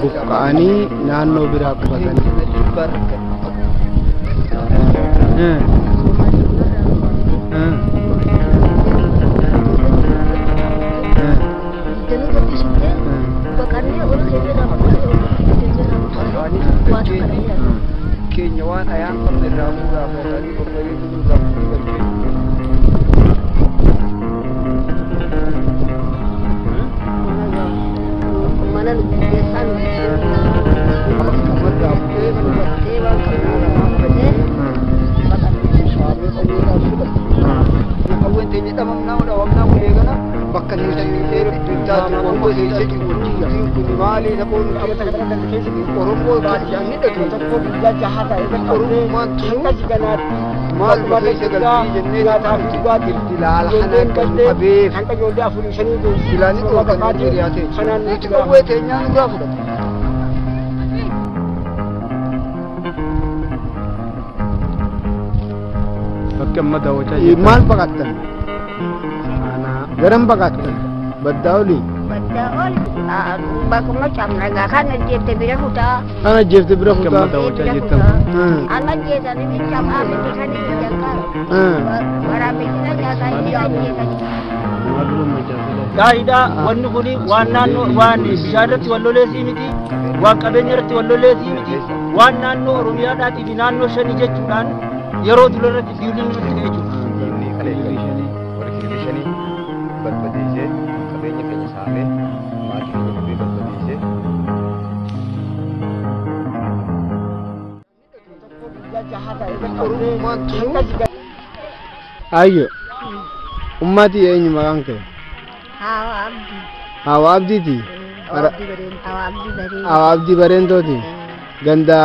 Buqqa'anii naannoo biraa qubatanii. Keenya waan ayaan qabne irraa fuudhaa fuudhanii babbareedu nurraa fuudhanii. Mana nu keessaa nu gubattee waan qabnu fudhatee Qawween teenya dhabamnaa dhabamnaa ulee kana bakka teessee taatu Oromoo keessa jiru kun maali saboon Oromoo ni dhatu tokko guyyaa jaha ta'e Oromummaan tunu maal keessa galtii jennee ilaala kanaan kan qabeef ilaani dhookan hiriyaa ta'e nuti qawwee teenyaa nurraa fudhatu. Bakki amma daawwachaa jirtan. Maal baqattan? Garam baqattan? Baddaa olii? Baddaa oli bakkuma cabna egaa kan ajjeefte bira kutaa. Kan ajjeefte bira kutaa? Bakki amma daawwachaa jirtan. Amma ajjeesanii min cabaa miti kan inni jalqabu. Waraabessina nyaataa inni ajjeesanii. Gaariidha. Wanni kuni waan naannoo waan bishaan irratti wal loleesii miti, waan qabeenya irratti wal loleesii miti, waan naannoo Oromiyaadhaatii fi naannoo shanii jechuudhaan yeroo dura irratti diinni nutti ta'e jechuudha. Warri kililishanii barbadeessee qabeenya keenya saamee maatii keenya qabee barbadeessee. Ayyo. Ummati eenyu maqaan kee? Hawa Abdii. Hawa Abdiiti? Hawa Abdii Baree. Hawa Abdii Bareentooti? Ganda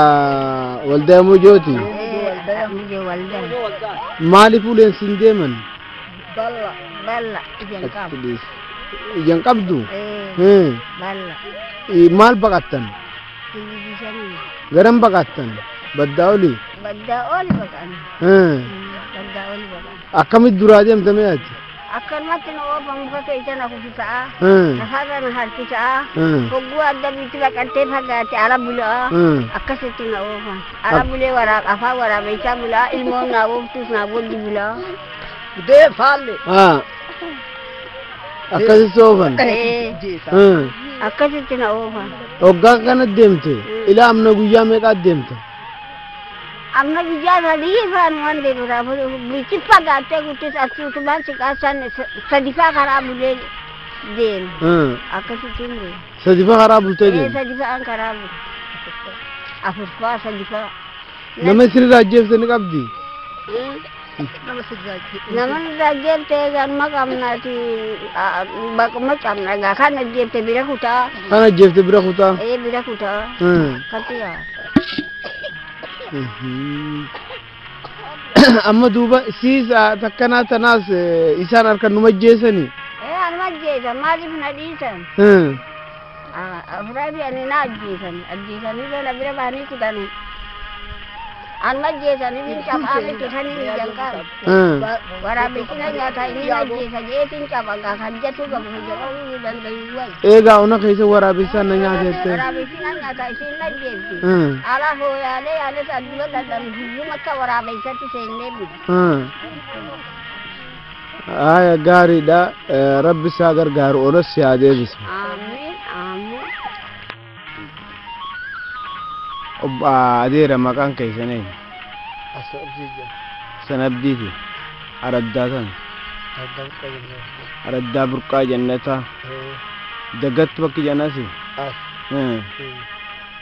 waldaa Mujooti? Mujoo waldaa. Maaliif uleen siin deeman? Balla. Balla ijaan qabu. Ijaan qabdu? Balla. Maal baqattan? Televizyiinii. Garam baqattan? Baddaa olii? Baddaa oli baqanne. Baddaa oli baqanne. Akkamitti duraa deemtame ati? Akkanumatti nu oofa muka keessa na kufisaa. Lafarra na harkisaa. Hogguu adda biitti baqattee fagaate ala bulaa. Akkasitti na oofa. Ala bulee waraab afaan waraabessaa bulaa. Ilmoon naa ooftus naa wajji bulaa. Dee faalle. Akkasitti oofan? Akkasitti na oofa. Hoggaa kana deemte ilaa amna guyyaa meeqaa deemte? Amma guyyaa sadii faan waan deemudha. Biitti fagaattee guttis asii utubaan siqaasan sadifaa karaa bulee deema. Akkasitti hin deema. Sadifaa karaa bultee deema? Sadifaan karaa bule. Afurfaa sadifaa. Nama isinirraa ajjeefte ni qabdi? Nama irraa ajjeefte ganma qabnaati bakkuma cabna egaa kan ajjeefte bira kutaa. Kan ajjeefte bira kutaa? Bira kutaa. Katti yaa. Amma duuba siis takkanaa tanaas isaan harkaan numa ajjeesanii? Anuma ajjeesan maaliif na dhiisan? Afuraa fi ani na ajjeesan ajjeesanii na bira bahanii kutanii. Anuma ajjeesanii min cabaa miti kan inni jalqabu. Waraabessina nyaataa inni na ajjeesa jeetiin caba gaa kan jettu qabu jedhamuu danda'u wayi. Eegaa ona keessa waraabessaan na nyaateette. Waraabessina nyaataa isiin na ajjeefti. Ala hooyaalee yaalee adduma dadhabu hiyyuma akka waraabessatti seennee bulu. Aya gaariidha. Rabbi isaa gargaaru onos si haa deebisu. Amiin amiin. Obbo Adeera maqaan keessan eenyu? Sanabdiiti. Araddaa sana. Araddaa burqaa jannataa. Daggatti bakki jannasi?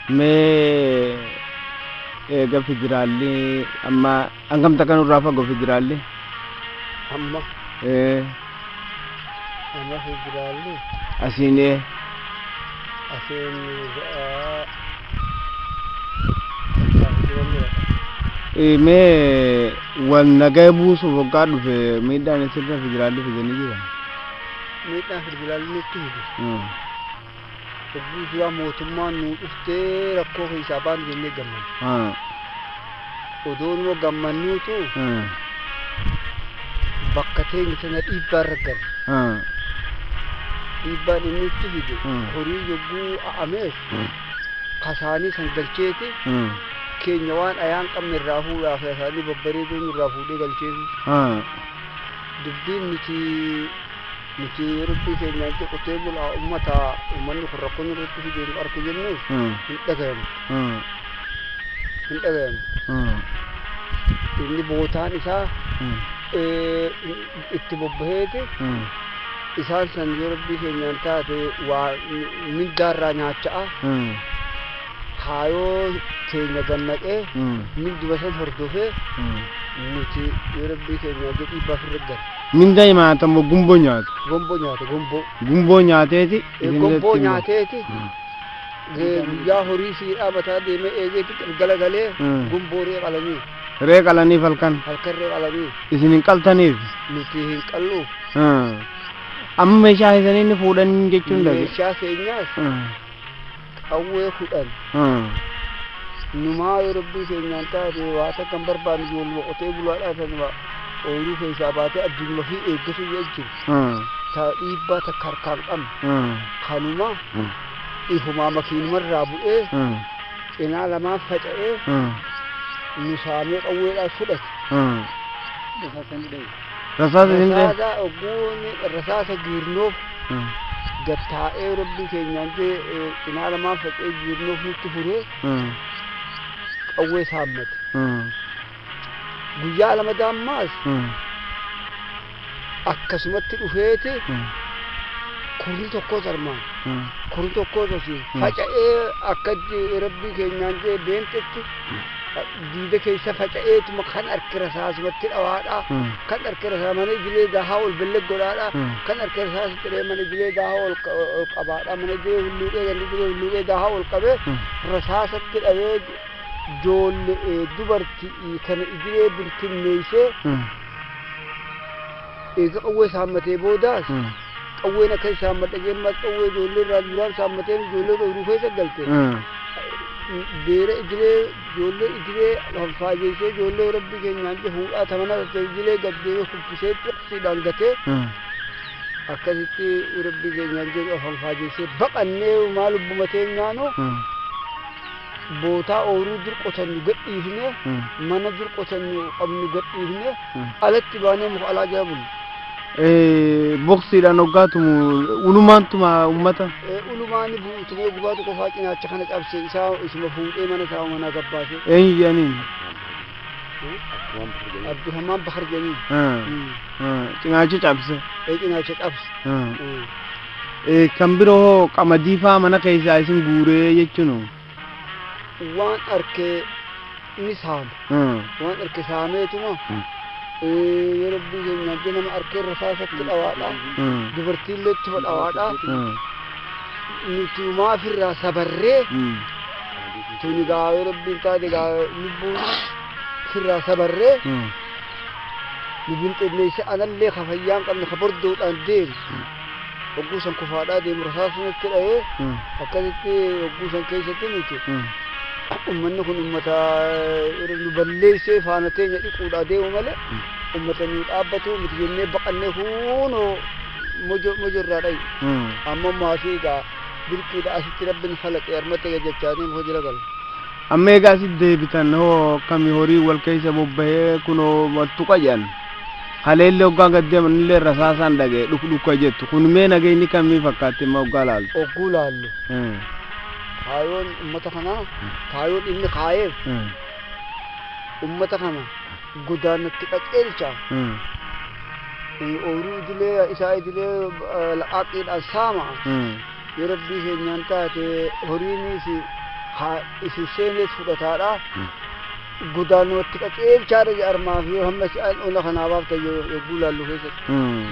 Mee eega federaalli amma hangam takka nurraa fagoo federaalli? Amma. Amma federaalli. Asiin Asiin Mee wal nagaa buusuuf waggaa dhufe miidhaan isirra federaalli fidanii jira? Miidhaan federaalli nutti fide. Hogguu duraa mootummaan nu dhuftee rakkoo keessaa baanu jennee gammanne. Odoo nu gammannuutu bakka teenya sana dhiibbaa irra galle. Dhiibbaan inni nutti fide horii yogguu a'amees Kasaanii san galcheeti keenya waan ayaan qabne irraa fuudhaaf isaanii babbareedoon irraa fuudhee galcheeti. Dubbiin nuti rabbii keenyaan qotee bulaa ummata ummanni kun rakkoon irratti fidee nu arku jennuuf hin dhagayamu. Hin dhagayamu. Inni bootaan isaa itti bobbaheeti isaan san yoo rabbii keenyaan taate waa mindaarraa nyaacha'a. Kaayoo keenya gannaqee minduma san hordofee nuti yoo rabbii keenyaan dhiibbaa ofirra gala. Minda nyaata moo gumboo nyaata? Gomboo nyaata gomboo. Gumboo nyaateeti? Gomboo nyaateeti. Guyyaa horii sii dhaabataa deemee eegeeti galagalee gomboo ree qalanii. Ree qalaniif halkan? Halkan ree qalanii. Isin hin qaltaniif? Nuti hin qallu. Amma meeshaa isaanii inni fuudhan jechuun dhage? Meeshaa keenyaas qawwee 10. Numaa yoo rabbii keenyaan taate waa takka hin barbaanne ijoolluma qotee bulaadhaa sanuma ooyiruu keessaa baatee addunyaa fi eeggatu jiru. Ta dhiibbaa takka harkaan qabne. Kanuma ifumaa makiinumarraa bu'ee cinaa lamaan faca'ee nu saamee qawweedhaan fudhate. Rasaasa isin ta'e? Rasaasa ogguun rasaasa giirnoof gattaa'ee rabbii keenyaan jee cinaa lamaan faca'ee giirnoof nutti furee qawwee saammate. Guyyaa lama daammaas akkasumatti dhufeeti kurri tokkos armaan kurri tokkos asii faca'ee akka rabbii keenyaan jee beentetti diida keessa faca'eetuma kan harki rasaasumatti dhawaadha kan harki rasaa mana idilee daahaa ol bellee godhaadha kan harki rasaasatti dhahee mana idilee daahaa ol qabaadha mana idilee hulluuqee kan idilee hulluuqee daahaa ol qabee rasaasatti dhawee ijoollee dubartii kana idilee birtinneessee eega qawwee saammatee boodaas qawween akka saammadha jemmas qawwee ijoollee irraa duraan saammatee ijoollee ooyiruu keessa galte. Beera idilee ijoollee idilee faajeessee ijoollee rabbii keenyaan fuudhaa tamana idilee gaddeemee kuffisee tuqsiidhaan gatee akkasitti rabbii keenyaan jedhu afaan faajeessee baqannee maal lubbuma teenyaanoo bootaa ooyiruu dur qotannu gadhiifne mana dur qotannu qabnu gadhiifne alatti baanee muka alaa jala bulle. Boksiidhaan hoggaatumu ulumaantuma uummata? Ulumaani buutumee gubaatu qofaa cinaacha kana cabse isaa isuma fuudhee mana isaa manaa gabbaase. Eenyu jedhaniin? Abdurrahmaan Bakar jedhaniin. Cinaacha cabse? Cinaacha cabse. Kan biroo hoo qamadii faa mana keessaa isin guuree jechuun? Waan arkee ni saama. Waan arke saameetuma. Yoo rabbii keenyaan jee nama arkee rasaasatti dhawaadha. Dubartiillee ittuma dhawaadha. Nuti maafirraa sabarree tuni gaa yoo rabbiin taate gaa lubbuun firraa sabarree nu binxinneesse anallee ka fayyaan qabne ka bordoodhaan deemu. Hogguu san kufaadhaa deemu rasaasumatti dhahee akkasitti hogguu san keessatti nuti ummanni kun ummata nu balleessee faana teenya dhiquudhaa deemu malee ummata nu dhaabbatu miti jennee baqannee kunoo mojorraa dhayi. Amma maasii egaa dirqiidha asitti rabbiin falaqee harmatti gajachaanii muka jala galu. Amma egaa asitti deebitan hoo akkami horii wal keessa bobbahee kunoo wattuqa jedhan. Haleellee hoggaa gad deeman illee rasaasaan dhaga'e dhukdhukka jettu kun mee nageenyi kamii fakkaatti amma hoggaa laaltu? Hogguu laallu. Kaayoon ummata kanaa kaayoon inni kaayeef ummata kana godaannatti qaceelcha. Ooyiruu idilee isaa idilee laqaaqiidhaan saama. Yoo rabbii keenyaan taate horiinis isin seenees fudhataadha. Godaannatti qaceelchaadha jedha armaaf yoo hamma ona kanaa baafta yogguu laallu keessatti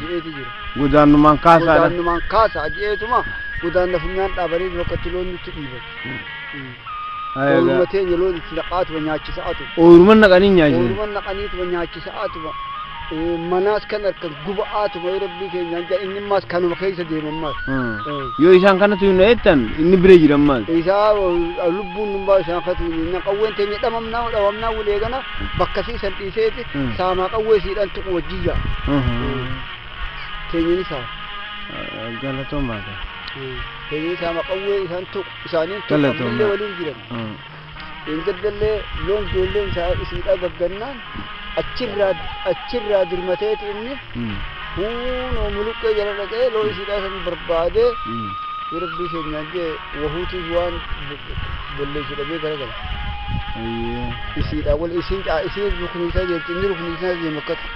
jedheeti jira. Godaannumaan kaasaadha. Godaannumaan kaasaa jedheetuma godaanna funyaan dhaabanii bakka itti loon nutti dhiiban. Ooluma teenya loon itti naqaatuma nyaachisaatuma. Ooluma naqanii nyaachisan. Ooluma naqaniituma nyaachisaatuma. Manaas kan harkan guba'aatuma yoo rabbii keenyaan jedha inni maas kanuma keessa deeman maas. Yoo isaan kanatu hin eettan inni bira jiran maas. Isaa lubbuun numbaa isaan katu hin qawween teenya dhamamnaa dhabamnaa wulee gana bakka siisan dhiiseeti saamaa qawwee siidhaan tuqu wajjiyyaa. Teenya ni saama. Galatoomaa. Teenyee saama qawwee isaan tuqu isaaniin tuqu ammallee waliin jiran. Ingaddallee loon ijoolleen isaa isiidhaa gaggannaan achirraa dirmateeti inni huunoo muluqqee jala dhaqee loon isiidhaa san barbaadee rabbii keenyaan jee wahuutiif waan balleessu dhabee garagala. Isiidhaa wal isiin isiin rukniisaa deemti inni rukniisaa deema akkata.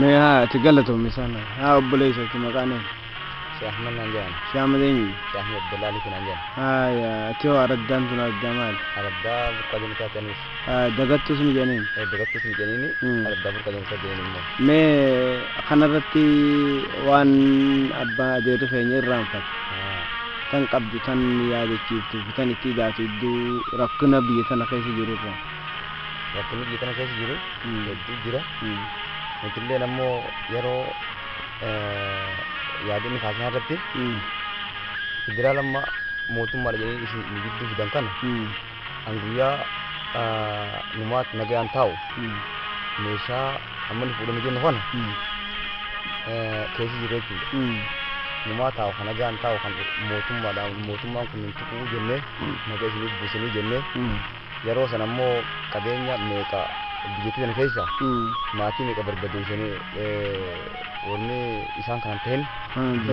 Mee haa ati galatoomi sana haa obboleessatti maqaan eenyu? Shee Ahmad naan jedhama. Shee Ahmad eenyu? Shee Ahmad Abdullahi naan jedhama. Haaya ati hoo araddaan tun araddaa maali? Araddaa burqaa jalataa ta'anis. Dagattus ni jedhaniin? Dagattus ni jedhaniini araddaa burqaa jalataa jedhaniin immoo. Mee kanarratti waan abbaa adeerri keenya irraanfate tan qabdu tan yaadachiiftu fi tan itti hidhaatu iddoo rakkina biyya tana keessa jiru irraa. Rakkinni biyya tana keessa jiru hedduu jira. Nutillee ammoo yeroo yaadonni kaasan irratti federaala amma mootummaadha jedhanii isin nu gidduu fidan kana an guyyaa numaat nagayaan taa'u meeshaa amma nu fuudhame jennu kana keessa jiru jechuudha. Numaa taa'u kan nagaan taa'u kan mootummaadhaan mootummaan kun hin tuquu jennee nagaa isiniif buusanii jennee yeroo sana ammoo qabeenya meeqa biyyattii sana keessa maatii meeqa barbadeessanii warri isaan kanan ta'in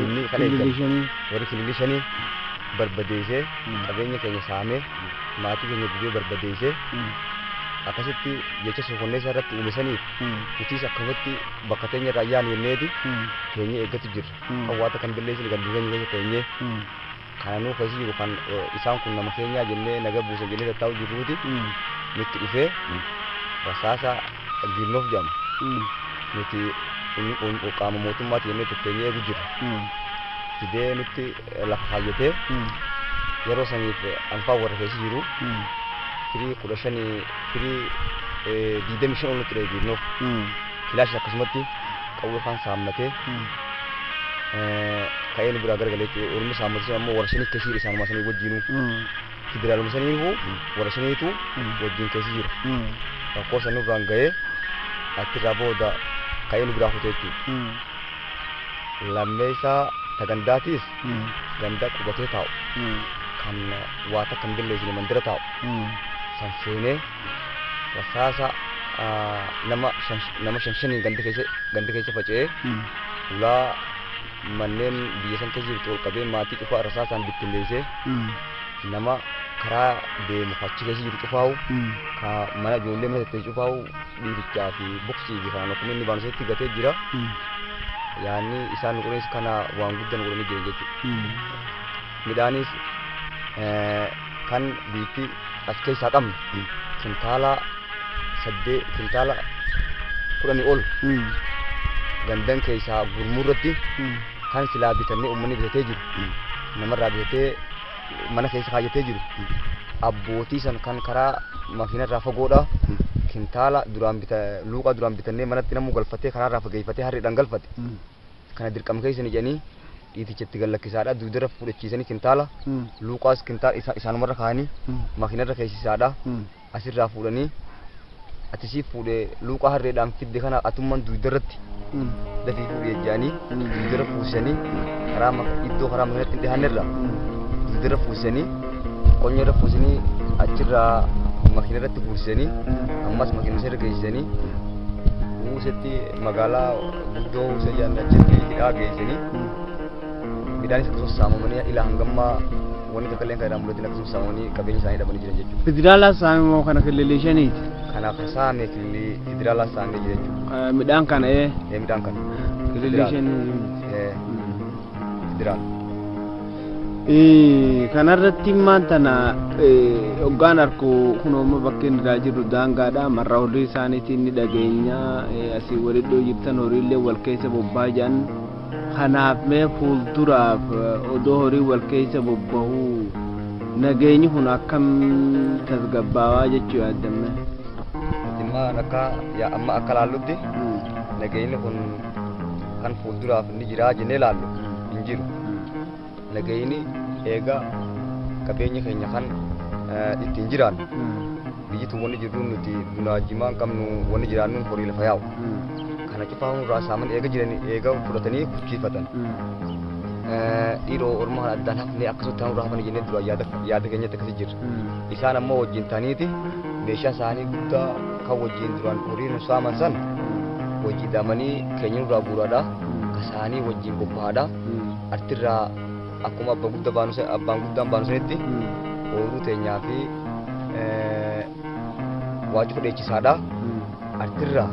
inni kan eeggan warri kililii shanii barbadeessee qabeenya keenya saamee maatii keenya gubee barbadeessee akkasitti jecha sokonneessa irratti uume saniif nutis akkamatti bakka teenya irraa ayyaanu jenneeti teenyee eeggatu jirra. Kan waata kan balleessine kan keenya keessa teenyee kananuu keessa jiru kan isaan kun nama keenyaa jennee naga buusan jennee tattaa'u jirruuti nutti dhufee rasaasa giirnoof jedhama. Nuti qaama mootummaati jennee teenyee eegu jirra. Fidee nutti lafa kaayyatee yeroo saniif anfaa warra keessa jiru firii 15 firii 25 ol nutti dha'e giirnoof. Kilaashis akkasumatti qawwee kan saammatee ka'ee nu biraa garagalee jechuudha. Ormi saammate sun ammoo warra shanii keessa jira isaanuma sanii wajjinuu. Federaaluma saniifuu warra shaniitu wajjin keessa jira. Rakkoo san nurraan ga'ee achirraa booda ka'ee nu biraa kutee jechuudha. Lammeessaa tagandaatiis ganda qubatee taa'u kan waa takka hin balleessine mandira taa'u san seenee rasaasa nama 5 ganda keessa faca'ee ulaa manneen biyya san keessa jirtu ol qabee maatii cufaa rasaasaan bittinneessee nama karaa deemu achi keessa jiru cufaa'u ka mana ijoollee mana teessee cufaa'u dhiitichaa fi boksii fi kanaan akkuma inni baanu gatee jira. Yaanni isaan nuqunis kana waan guddaa nuquranii jiran jechuudha. Midhaanis kan biitti as keessaa qabnu kintaala 8 kintaala 10 ol gandan keessaa gurmurratti kan silaa bitannee uummanni bitatee jiru namarraa bitatee mana keessa kaayyatee jiru abbootii san kan karaa makiinarraa fagoodha kintaala duraan bita luuqaa duraan bitannee manatti namuu galfatee karaarraa fageeffatee harreedhaan galfate kana dirqama keessa ni jedhanii dhiitichatti gallakkisaadha duudara fudhachiisanii kintaala luuqaas kintaala isaanumarra kaa'anii makiinarra keessisaadha asirraa fuudhanii atisii fuudhee luuqaa harreedhaan fidde kana atummaan duudarratti dafii fuudhee jedhanii duudara fuusanii karaa iddoo karaa makiinatti hin dhiyaannerra duudara fuusanii qonyarra fuusanii achirraa makiinarratti guursisanii ammas makiinuma irra geessisanii Huusetti magaalaa guddoo Huusee jedhan achitti hidhaa geessisanii midhaanis akkasumas saamamanii ilaa hangammaa wanni takka illee kan irraa mul'atin akkasumas saamamanii qabeenya isaanii dhabanii jiran jechuudha. Federaalaa saame moo kana kililii shaniiti? Kanaaf saame kililii federaalaa saamee jira jechuudha. Midhaan kana ee? Ee midhaan kana. Kililii shanii. Ee federaala. Kanarratti immaan tana hoggaan harku kunooma bakkeen irraa jirru daangaadha marra horii isaaniitiin ni dhageenya asii walitti jirtan horiillee wal keessa bobbaa jiran kanaaf mee fuulduraaf odoo horii wal keessa bobbahuu nageenyi kun akkam tasgabbaawaa jechuu yaadamme. Dhimmaan akka amma akka laallutti nageenyi kun kan fuulduraaf ni jiraa jennee laallu hin jiru. Nageenyi eega qabeenya keenya kan ittiin jiraannu biyyi tun wanni jirru nuti bunaa jimaa hin qabnu wanni jiraannu horii lafa yaa'u. Kana cufaa irraa saaman eega jiran eega fudhatanii kuchiifatan. Dhiiroo orma kana addaan hafnee akkasumatti nurraa hafanii jennee dura yaada keenyatti akkasii jirra. Isaan ammoo wajjin ta'aniiti meeshaa isaanii guddaa kan wajjin duraan horii nu saaman san wajjin damanii keenya nurraa guuraadha. Kasaanii wajjin bobbahaadha. Artirraa akkuma abbaan guddaan baanu sanitti ooyiruu teenyaa fi waajjira dheechisaadha. Artirraa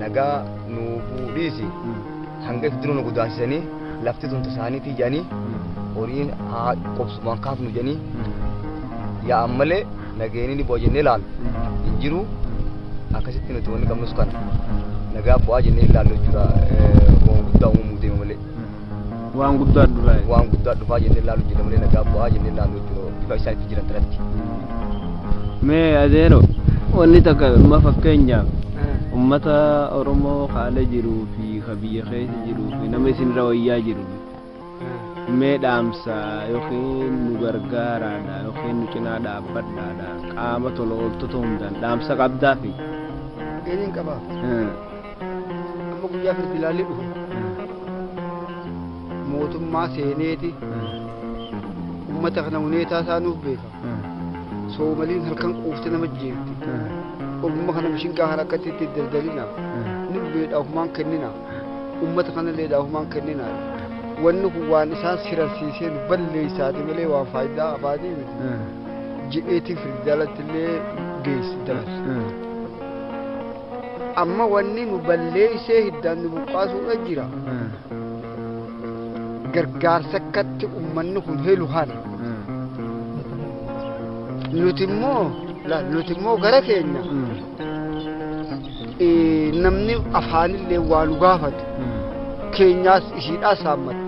nagaa nu fuudhiisi hanga itti nu godaansisanii lafti tun tasaaniitii jedhanii horiin haa qobsumaan kaafnu jedhanii yaa'an malee nageenyi ni bu'a jennee ilaallu hin jiru. Akkasitti nuti wanni qabnus kana nagaa bu'aa jennee ilaallu jechuudha. Waan guddaa uumamuu deema malee. Waan guddaa dhufaa. Waan guddaa dhufaa jennee ilaallu jira malee nagaa bu'aa jennee ilaallu jechuudha bifa isaan itti jiran tanatti. Mee adeero wanni takka amma fakkeenyaaf ummata Oromoo haala jiruu fi ka biyya keessa jiruu fi nama isinirra wayyaa jiru mee dhaamsa yookiin nu gargaaraadha yookiin nu cinaa dhaabbadhaadha qaama tola ooltota hundaan dhaamsa qabdaafi. Eeniin qabaa. Amma guyyaa firtilaalli dhufu mootummaa seeneeti ummata kana huneetaa isaa nuuf beeka. Soomaliin halkan quufte nama jeefti. Ogummaa kana mishingaa kana akkatti itti daldalina. Nulleedhaa ofumaan kennina. Ummata kanalleedhaa ofumaan kennina. Wanni kun waan isaan sirarsiisee nu balleessaati malee waan faayidaa afaanii miti. Jedheetiin firdaalatti illee geessi dabarse. Amma wanni nu balleessee hiddaan nu buqqaasuudha jira. Gargaarsa akkatti ummanni kun helu kana. Nuti immoo gara keenya namni afaanillee waa nu gaafatu keenyaas ishiidhaas saammata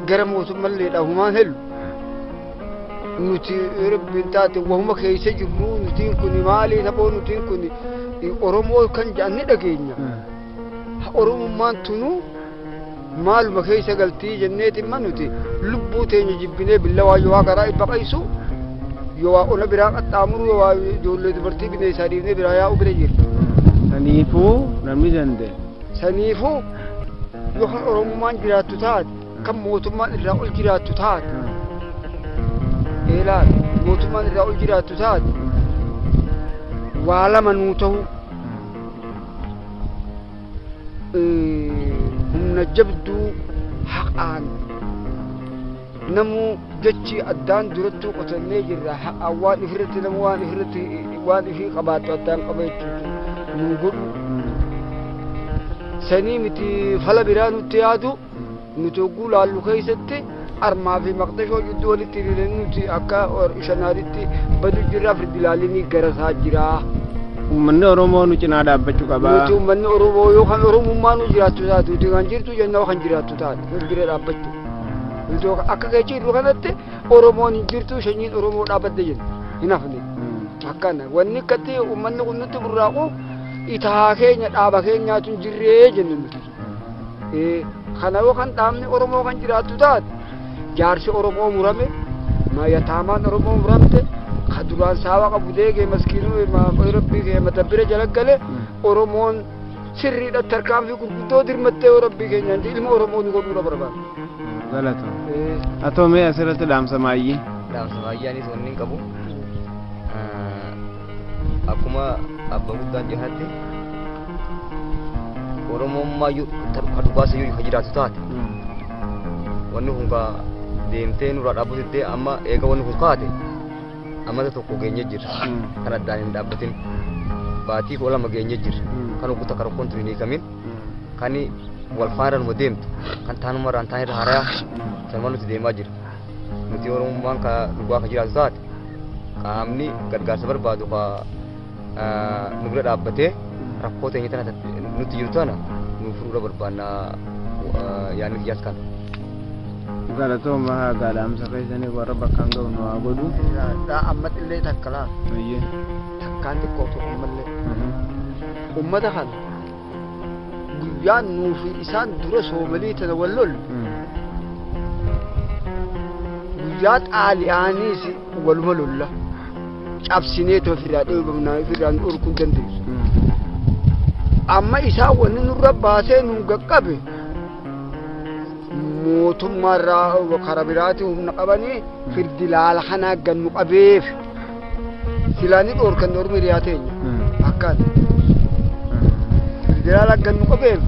gara mootummallee dhahumaan helu nuti rabbiin taate wahuma keessa jirru nutiin kun maali saboo nutiin kun Oromoo kan jedhan ni dhageenya. Oromummaan tunuu maaluma keessa galtii jenneeti imma nuti lubbuu teenya jibbinee billawaa yoo garaa baqaysu yoo waa ona biraa qaxxaamuru yoo waa ijoollee dubartii bineensaa dhiifnee biraa yaa'u bira jirti. Saniifuu namni danda'e. Saniifuu yoo kan Oromummaan jiraattu taate kan mootummaan irraa ol jiraattu taate eelaan mootummaan irraa ol jiraattu taate waa lama nuu ta'u humna jabduu haqaan namuu jechi addaan durattuu qotannee jirra haqaan waan ifirratti nama waan ifirratti waan ifii qabaattu addaan qaba jechuudha nuu godhu. Sanii miti fala biraa nutti yaadu nuti hogguu laallu keessatti armaa fi maqdashoo jidduu walitti hiriiranii nuti akka shanaaritti badu jirra firdilaalinii garasaa jira. Uummanni Oromoo nu cinaa dhaabbachuu qaba. Nuti uummanni Oromoo yoo kan Oromummaa nu jiraattu taate nuti kan jirtu jennaa kan jiraattu taate nu bira dhaabbachuu. Nuti akka keessa jirru kanatti Oromoon hin jirtu sanyiin Oromoo dhaabbatte jenna hin hafne. Akkana wanni akkatti uummanni kun nutti burraaqu itaa keenya dhaaba keenyaatu hin jirree jenna nuti. Kana yoo kan dhaabni Oromoo kan jiraattu taate jaarsi Oromoo murame yataamaan Oromoo muramte ka duraan saawaa qabu deegee maskiinuu rabbii kee matabbira jala gale Oromoon sirriidha tarkaanfii gurguddoo dirmattee yoo rabbii keenyaan ilma Oromoo nu godhuudha barbaada. Galatoom. Atoo mee asirratti dhaamsa maayyii? Dhaamsa maayyii anis wanni hin qabu. Akkuma abbaa guddaan jedhanitti Oromummaa ka dhugaas iyyuu ka jiraatu taate wanni kun ka deemtee nurraa dhaabbatutti amma eega wanni kun kaate amata tokko geenye jirra kan addaan hin dhaabbatin baatii koo lama geenye jirra kan ogguu takka rakkoon tun hin hiikamin kan wal faana numa deemtu kan taanumarraan taan irra harayaa sanuma nuti deemaa jira nuti Oromummaan ka dhugaa ka jiraatu taate qaamni gargaarsa barbaadu ka nu bira dhaabbatee rakkoo teenya tana nuti jiru tana nu furuudha barbaanna yaadni kiyyaas kana. Galatooma haa dhaamsa keessanii warra bakkaan ga'u nu haa godhu. Amma illee takka laa. Takkaan xiqqootu ammallee. Uummata kana guyyaan nuufi isaan dura Soomalii tana wal lollu. Guyyaa Xaaliyaaniis waluma lolla. Cabsinee too ofirraa dhoobamnaa ofirraa nu dhorkuu hin dandeessu. Amma isaan wanni nurra baasee nu qaqqabe Mootummaarraa karaa biraati humna qabanii firdi laala kanaa gannu qabeef silaanii dhoorkan ormi riyaa teenya akkaan firdi laala gannu qabeef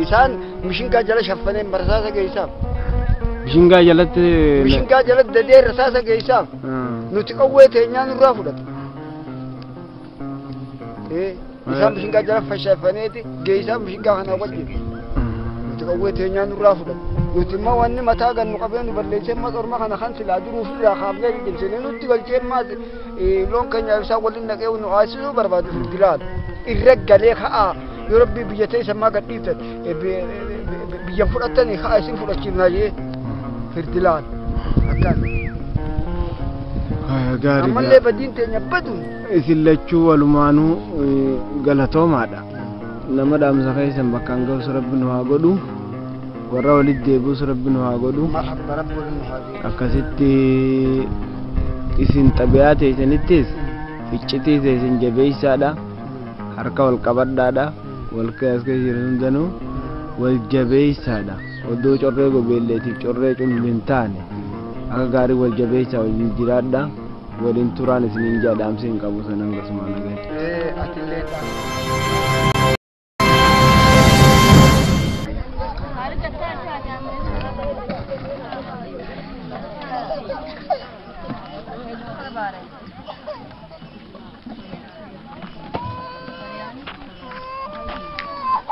isaan mishingaa jala shaffanee rasaasa geessaaf. Mishingaa jalatti. Mishingaa jalatti dadee rasaasa geessaaf. Nuti qawwee teenyaa nurraa fudhata. Isaan mishingaa jala shaffaneeti geessaaf mishingaa kanaa wajjin. Nuti qawwee teenyaa nurraa fudhata. Nuti immoo wanni mataa gannu qabee nu balleessee amma orma kana kan silaa jiruu ofirraa kaafnee liqimsinee nutti galchee ammaas loon keenya ibsaa waliin naqee nu haasisuu barbaadu firdi laala. Irra galee ka'aa yoo rabbii biyya ta'e sammaa gad dhiiftan biyya fudhattanii ka'aa isin fudhachiifnaa jee firdi laala. Akkaan. Gaarii. Ammallee badiin teenya baduun. Isin lachuu walumaanuu galatoomaadha. Nama dhaamsa keessan bakkaan ga'us rabbi nu haa godhu. Warra walitti deebi'us rabbi nu haa godhu. Akkasitti isin xabiyaa teessanittis iccitii teessan jabeessaadha. Harka wal qabadhaadha. Wal keessa jiran hundanuu wal jabeessaadha. Oddoo corree gobeelleetiif corree culmi hin taane akka gaarii wal jabeessaa waliin jiraadha. Waliin turaan isiniin jedha dhaamsi hin qabu sanan akkasuma nagaa. Atillee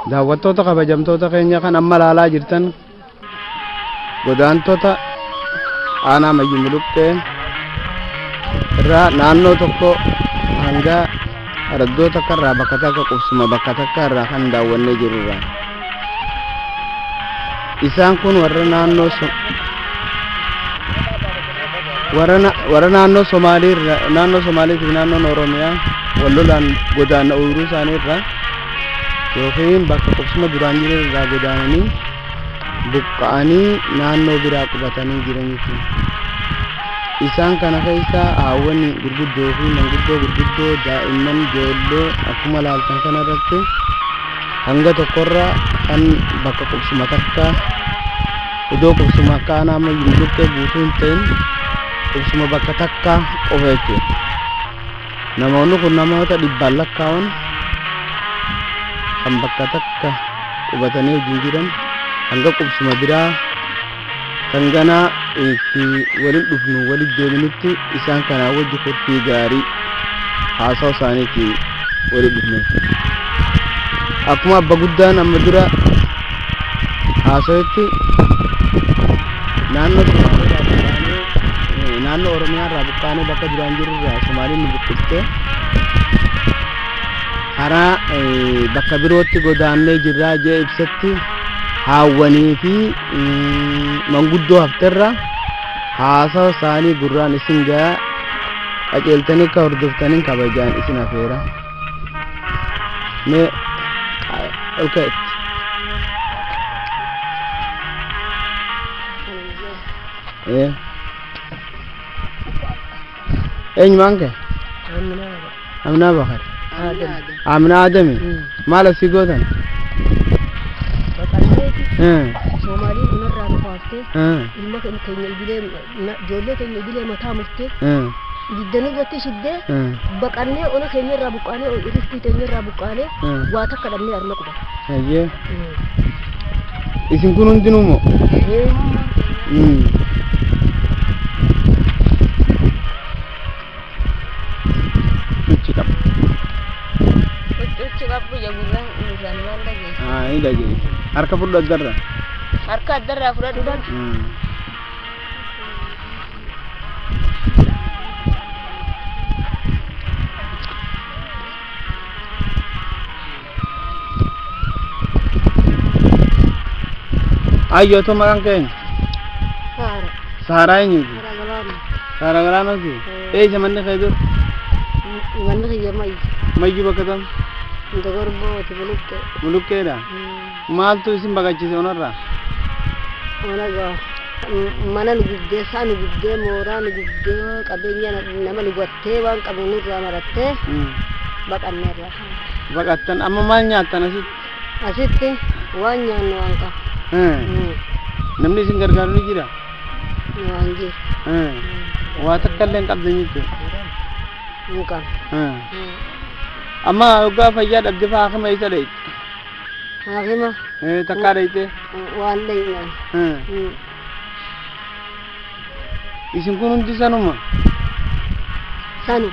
Daawwattoota kabajamtoota keenya kan amma ilaalaa jirtan godaantota aanaa Mayyuu Muluqqee irraa naannoo tokko hanga araddoo takka irraa bakka takka qubsuma bakka takka irraa kan daawwannee jirrudha. Isaan kun warra naannoo warra naannoo Somaalii irraa naannoo Somaalii fi naannoon Oromiyaa wal lolaan godaana ooyiruu isaanii irraa yookiin bakka qubsuma duraan jiran irraa godaananii buqqa'anii naannoo biraa qubatanii jiran jechuudha. Isaan kana keessa haawwan gurguddoo fi manguddoo gurguddoo daa'imman ijoollee akkuma laaltan kana irratti hanga tokkorra kan bakka qubsuma takka iddoo qubsuma akka aanaa Mayyuu Muluqqee guutuu hin ta'in qubsuma bakka takka qofa jechuudha. Namoonni kun namoota dhibbaan lakkaa'an kan bakka takka qubatanii wajjin jiran hanga qubsuma biraa kan ganaa itti waliin dhufnu walitti deebinutti isaan kanaa wajji kurfii gaarii haasawa isaaniitiin waliin dhufne. Akkuma abba guddaan amma dura haasawetti naannoo Somaaliirraa buqqaanee naannoo Oromiyaarraa buqqaanee bakka duraan jirurraa Somaaliin nu buqqiftee karaa bakka birootti godaannee jirraa jee ibsatti haawwanii fi manguddoo hafterra haasawa isaanii gurraan isin gahaa qajeeltanii akka hordoftaniin kabajaan isin afeera. Mee ol ka'etti. Eenyumaan kee? Aminaa Bakar. Aminaa Adami. Maal asii gootan? Somaaliin onarraa nu kaaftee ilma keenya idilee ijoollee keenya idilee mataa murtee ibidda nurratti shiddee baqannee ona keenya irraa buqqaanee riftii keenya irraa buqqaanee waa takka dhabnee harma quban. Hayyee. Isin kun hundinuu moo? Uchi qaba. Uchi qabu gurraan gurraan waan dhageessu. Haa ni dhageessu. Harka fudhu addarra. Harka addarraa fudhadhu. Ayyootu maqaan keenya? Saara. Saaraa eenyuti? Saaraa Galaanoo. Saaraa Galaanooti? Eessa manni kee dur? Manni kiyya Mayyu. Mayyu bakka tam? Dogorbooti Muluqqee. Muluqqeedha? Maaltu isin baqachiise onarraa? Onagaa mana nu gubdee saa nu gubdee mooraa nu gubdee qabeenya nama nu gattee waan qabu nurraa marattee baqanneerra. Baqattan amma maal nyaattan asitti? Asitti waan nyaannu waan qabu. Namni isin gargaaru ni jira? Waan jiru. Waa takka illee hin qabdan jechuudha. Hin qabu. Amma hoggaa fayyaa dhabde fa'aa hakima isa dhayte? Hakima. Takkaa dhayte? Waan dhayne. Isin kun hundi sanuma? Sanu.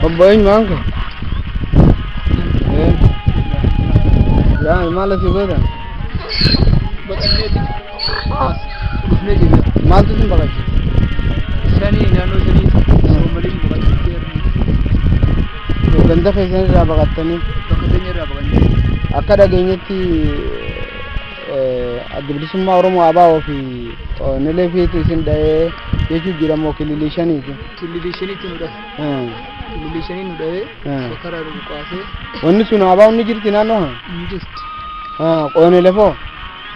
Obbo eenyu maqaan kee? Yaa maal asii gootan? Baqanneeti as dhufnee jirra. Maaltu isin baqachiise? Shanii naannoo shanii Soomaliin baqachiiftee Ganda keessan irraa baqattanii? Bakka keenya irraa baqannee. Akka dhageenyetti adda bilisummaa Oromoo ABO fi Nilee fiitu isin dha'ee jechuun jira moo kililii shaniiti? Kililii shaniitti nu dhahe. Kililii shanii nu dhahee bakka irraa nu buqqaasee. Wanni sun ABO ni jirti naannoo kana? Hin jirti. Qoonee lafoo?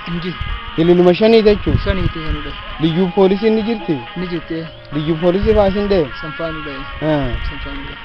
Hin jirti. Kililuma shanii jechuun? Shaniiti kan nu dhahe. Liyyuu poolisiin ni jirti? Ni jirti. Liyyuu poolisii fa'aa isin dhahe? Sanfaa nu dhahe. Sanfaa nu dhahe.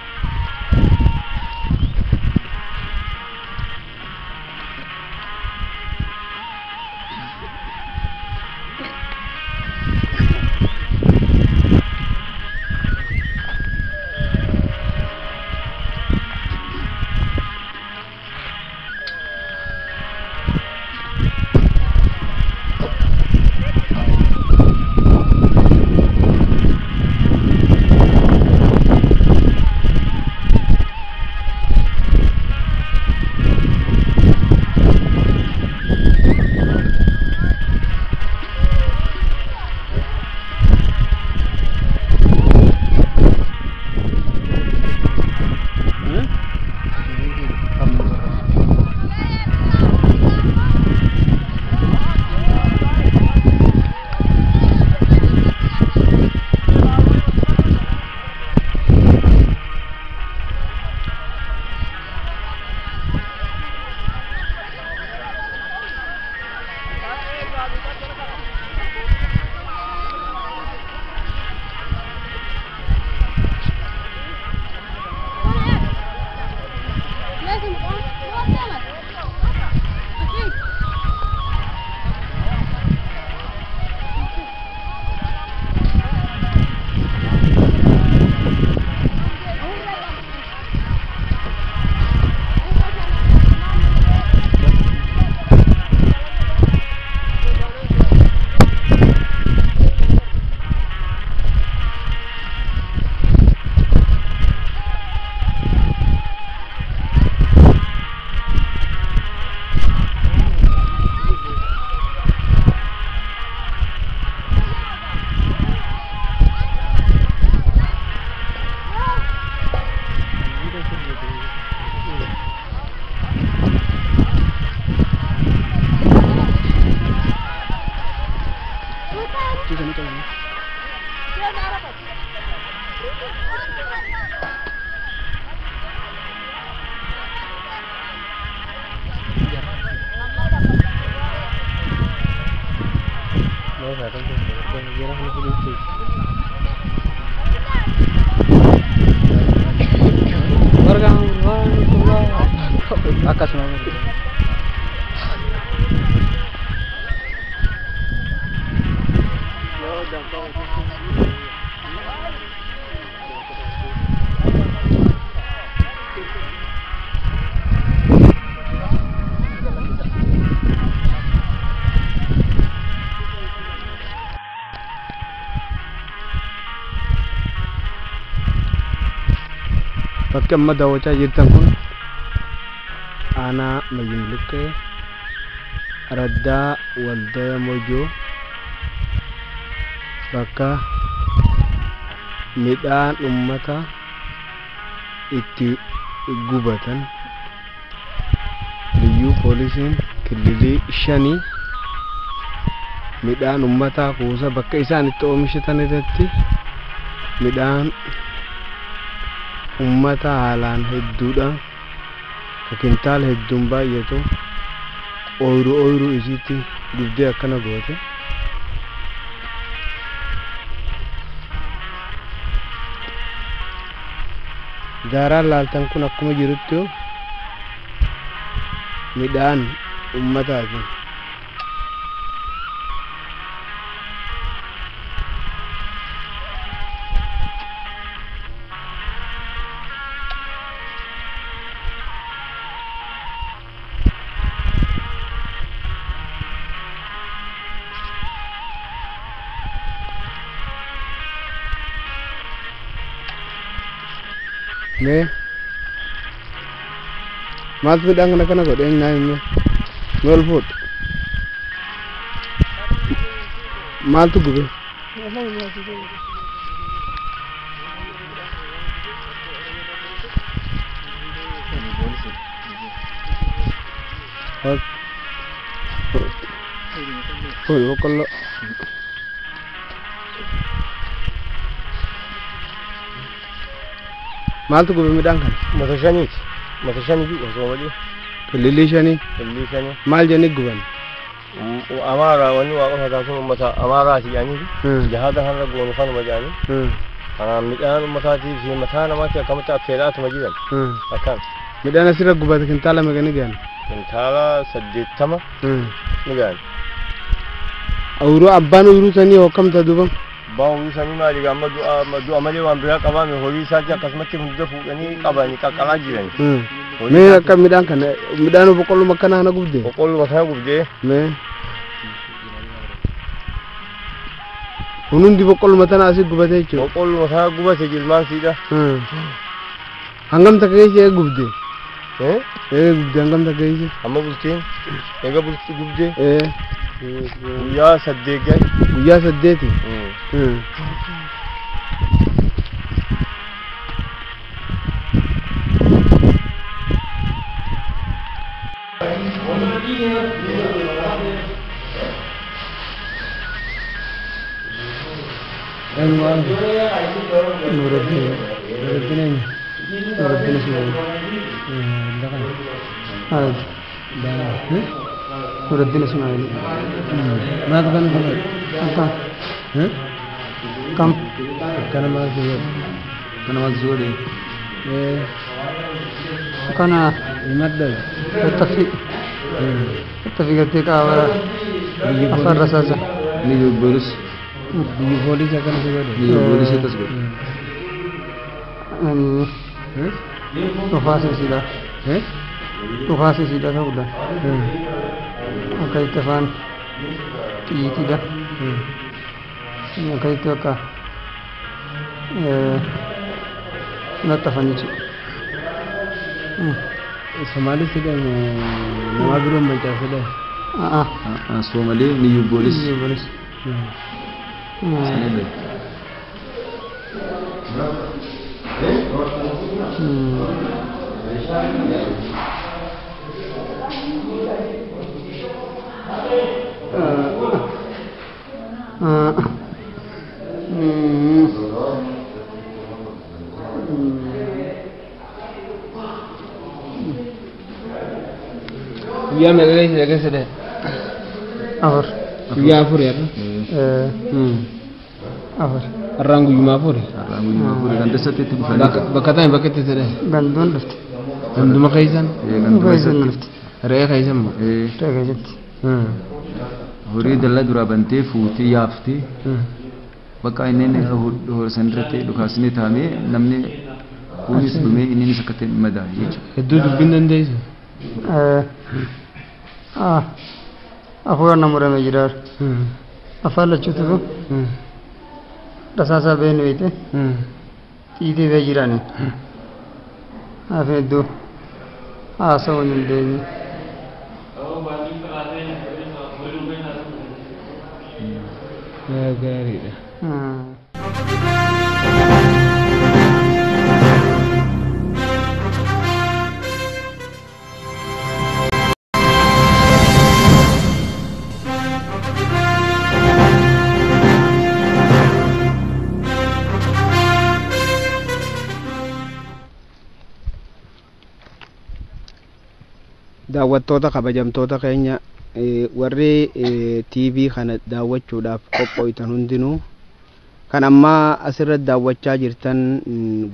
Bakki amma daawwachaa jirtan kun aanaa Mayyim Luqqee Raddaa Waldaya Mojoo bakka midhaan uummata itti gubatan liyyuu poolisiin kililii shanii midhaan uummataa kuusa bakka isaan itti oomishatan irratti midhaan ummata haalaan hedduudha ka kintaala hedduun baay'atu ooyiruu ooyiruu isiitti gubdee akkana goote. Daaraan laaltan kun akkuma jirutti midhaan ummataati. Mee maaltu midhaan kana kana godhe eenyu naa himi? Mee ol fuudhi. Maaltu gube? Fuudhi boqqolloo. Maaltu gube midhaan kana? Mata shaniiti. Mata shanii fi osoo malee. Qillillii shanii? Qillillii shanii. Maal jennee guban? Amaaraa wanni waaqota taasisan uummata Amaaraati jedhanii jahaada har'a goonu kanuma jedhanii. Kanaan midhaan uummataatii fi mataa namaatti akkamitti affeelaatuma jiran. Akkan. Midhaan asirra gubate kintaala meeqa ni gahan? Kintaala 80 ni gahan. Ooyiruu abbaan ooyiruu sanii hoo duuba? Abbaan ooyiruu sanii maali amma du'a malee waan biraa qabaame horii isaatti akkasumatti hunda fuudhanii qabanii qaqqalaa jiran. Mee akka midhaan kana midhaan boqqolluma akkana kana gubde? Boqqolluma kana gubdee. Mee kun hundi boqqolluma tana asii gubate jechuudha. Boqqolluma kana gubate jilmaan siidha. Hangam takka keessa eega gubde? Eega gubde hangam takka keessa? Amma bultiin eega bulti gubde. Guyyaa 8 gahe. Guyyaa 8? Nuruddin Ismail. Nuruddin Ismail. Maal kana kana? Akka. Kam? Kana maal zuwa? Kana maal zuwa de? Kana. Madda. Tafi. Tafi gartee qaawara. Afaan rasaasa. Liyu bolis. Biyyi poolisii akkana si godhe? Liyu poolisii akkas godhe. Dhukaasa isiidha. Dhukaasa isiidha ta'uudha. Akka itti afaan xiyyiitiidha. Akka itti bakka laxxafan jechuudha. Somaalis jedhamu nama biroon mancaase dha. Soomalee liyu boolis. Liyu boolis. Sanillee. Guyyaa meeqa keessa keessa dha? 4. Guyyaa 4 yaaddu? 4. Har'aan guyyuma 4? Har'aan guyyuma 4 ganda sadiitti dhufanii. Bakka ta'e bakka itti sedhe? Ganduun dhufte. Ganduma keessan? Ganduma keessan dhufte. Re'ee keessan moo? Re'ee keessatti. Horii dallaa duraa bantee fuutee yaaftee bakka inni san irratti dhukaasni taa'amee namni kunis dhumee innis akka ta'e madaa'e jechuudha. Hedduu dubbiin dandeessu? Afuuraan na murame jira. Afaan lachuutu rasaasaa ba'ee nu beekte xiitii ba'ee jiraani. Hafe iddoo haasa'uu hin dandeenye. Gaariidha. Daawwattoota kabajamtoota keenya warri TV kana daawwachuudhaaf qophooytan hundinuu Kan ammaa asirratti daawwachaa jirtan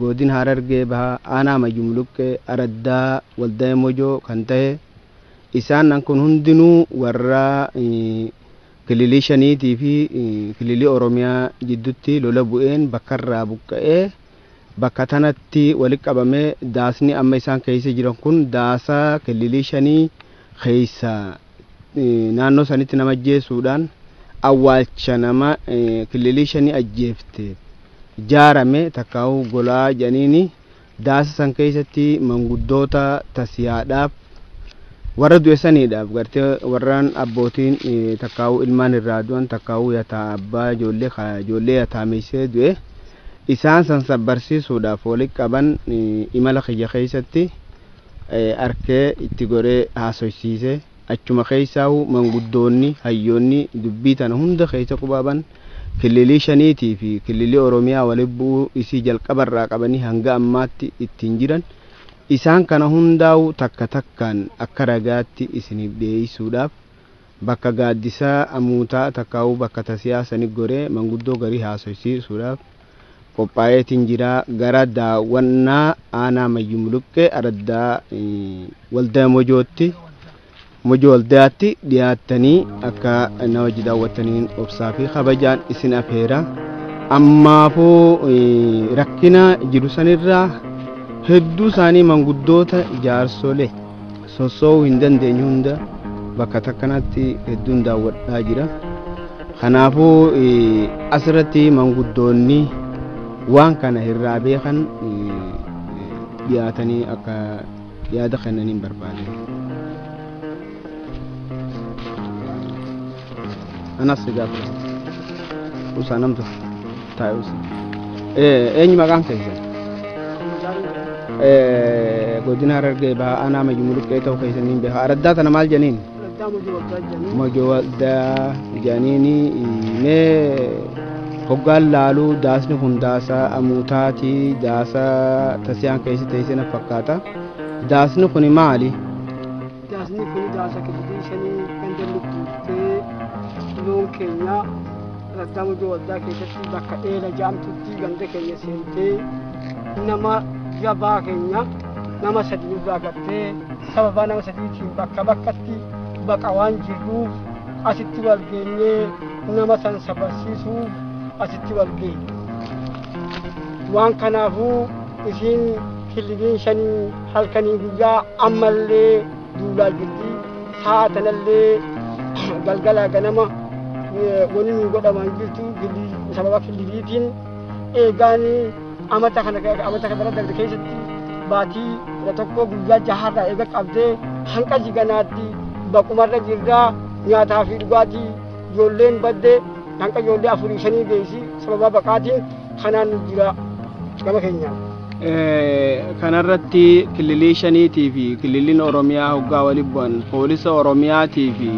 godina Harargee Bahaa aanaa Mayyumluqqee Araddaa Waldaa Mojoo kan ta'e isaan kun hundinuu warra kililii shaniitii fi kililii Oromiyaa jidduutti lola bu'een bakkarraa buqqa'ee bakka tanatti walitti qabamee daasni amma isaan keessa jiran kun daasa kililii shanii keessa naannoo sanitti nama ajjeesuudhaan awwaalcha nama kililii shanii ajjeefte jaarame takkaa'uu golaa jedhaniini daasa san keessatti manguddoota tasiyaadhaaf warra du'e saniidhaaf gartee warraan abbootiin takkaa'uu ilmaan irraa du'an takkaa'uu yataa abbaa ijoollee ijoollee yataameessee du'e isaan san sabbarsiisuudhaaf walitti qaban imala kiyya keessatti arkee itti goree haasofsiise achuma keessaa'u manguddoonni hayyoonni dubbii tana hunda keessa qubaaban kililii shaniitii fi kililii Oromiyaa walitti bu'uu isii jalqabarraa qabanii hanga ammaatti ittiin jiran isaan kana hundaa'u takka takkaan akka ragaatti isiniif dhiyeessuudhaaf bakka gaaddisaa amuutaa takkaa'uu bakka tasiyaa sani goree manguddoo garii haasofsiisuudhaaf qophaa'eetiin jira gara daawwannaa aanaa Mayyumluqqee Araddaa Waldaa Mojootti Mojoo Waldaatti dhiyaattanii akka na wajji daawwattaniin obsaa fi kabajaan isin afeera. Ammaafuu rakkina jiru sanirraa hedduu isaanii manguddoota jaarsolee sossoo'uu hin dandeenye hunda bakka takkanatti hedduun daawwadhaa jira. Kanaafuu asirratti manguddoonni waan kana irraa beekan dhiyaatanii akka yaada kennaniin barbaade. Anas si gaafata. Usaa namtu taa'e usaa. Eenyu maqaan keessan? Godina Harargee Bahaa aanaa Mayyumluqqee ta'uu keessaniin beekaa. Araddaa tana maal jedhaniin? Mojoo Waldaa jedhaniini mee hoggaan laaluu daasni kun daasa amuutaati daasa tasiyaan keessa teessee na fakkaata. Daasni kun maali? Daasni kun daasa kililii shanii ganda lukkuuttee loon keenya Araddaa Mojoo Waldaa keessatti bakka dheela jaamtutti ganda keenya seentee nama jabaa keenya nama sadi nurraa gattee sababa nama sadiitiin bakka bakkatti baqa waan jirruuf asitti wal geenyee nama san sabarsiisuuf asitti wal geenye. Waan kanaafuu isiin kililiin shanii halkanii guyyaa ammallee duulaa jirti. Sa'a tanallee galgalaa ganama wanni nu godhamaan jirtu sababa kililiitiin eegaan amata kana amata kana darbe keessatti baatii 11 guyyaa jaharraa eega qabdee hanqa jiganaatti baqumarra jirraa nyaataa fi dhugaatii ijoolleen baddee hanqa ijoollee 4 5 geessi sababa baqaatiin kanaan nu jira gama keenyaan. Kanarratti kililii shaniitii fi kililiin Oromiyaa hoggaa walitti bu'an poolisa Oromiyaatii fi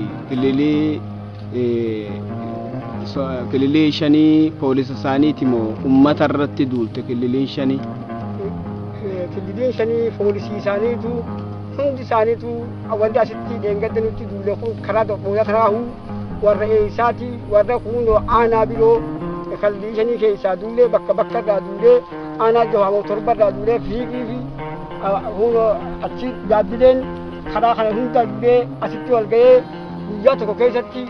kililii shanii poolisa isaaniiti moo uummata irratti duulte kililiin shanii? Kililiin shanii poolisii isaaniitu hundi isaaniitu wanti asitti dheengadde nutti duule kun karaa booda taraahu warra eessaati warra kunoo aanaa biroo kililii shanii keessaa duulee bakka bakka irraa duulee aanaa jahamoo torba irraa duulee fiigii fi kunoo achi gaabbileen karaa kana hunda duulee asitti wal ga'ee guyyaa tokko keessatti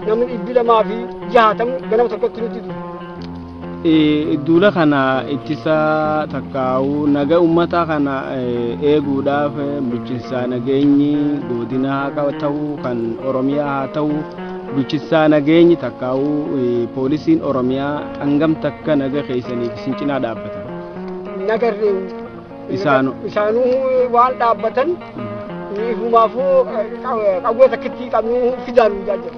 namni 260 ganama tokkotti nutti duule. Duula kana ittisa takkaa'uu naga uummata kana eeguudhaaf bulchiinsa nageenyi godina haa ta'u kan Oromiyaa haa ta'u bulchiinsa nageenyi takkaa'uu poolisiin Oromiyaa hangam takka naga keessaniif isin cinaa dhaabbatan. Nagarree isaanuu waan dhaabbatan ifumaafuu qawwee takkitti qabnu fidaan jiru.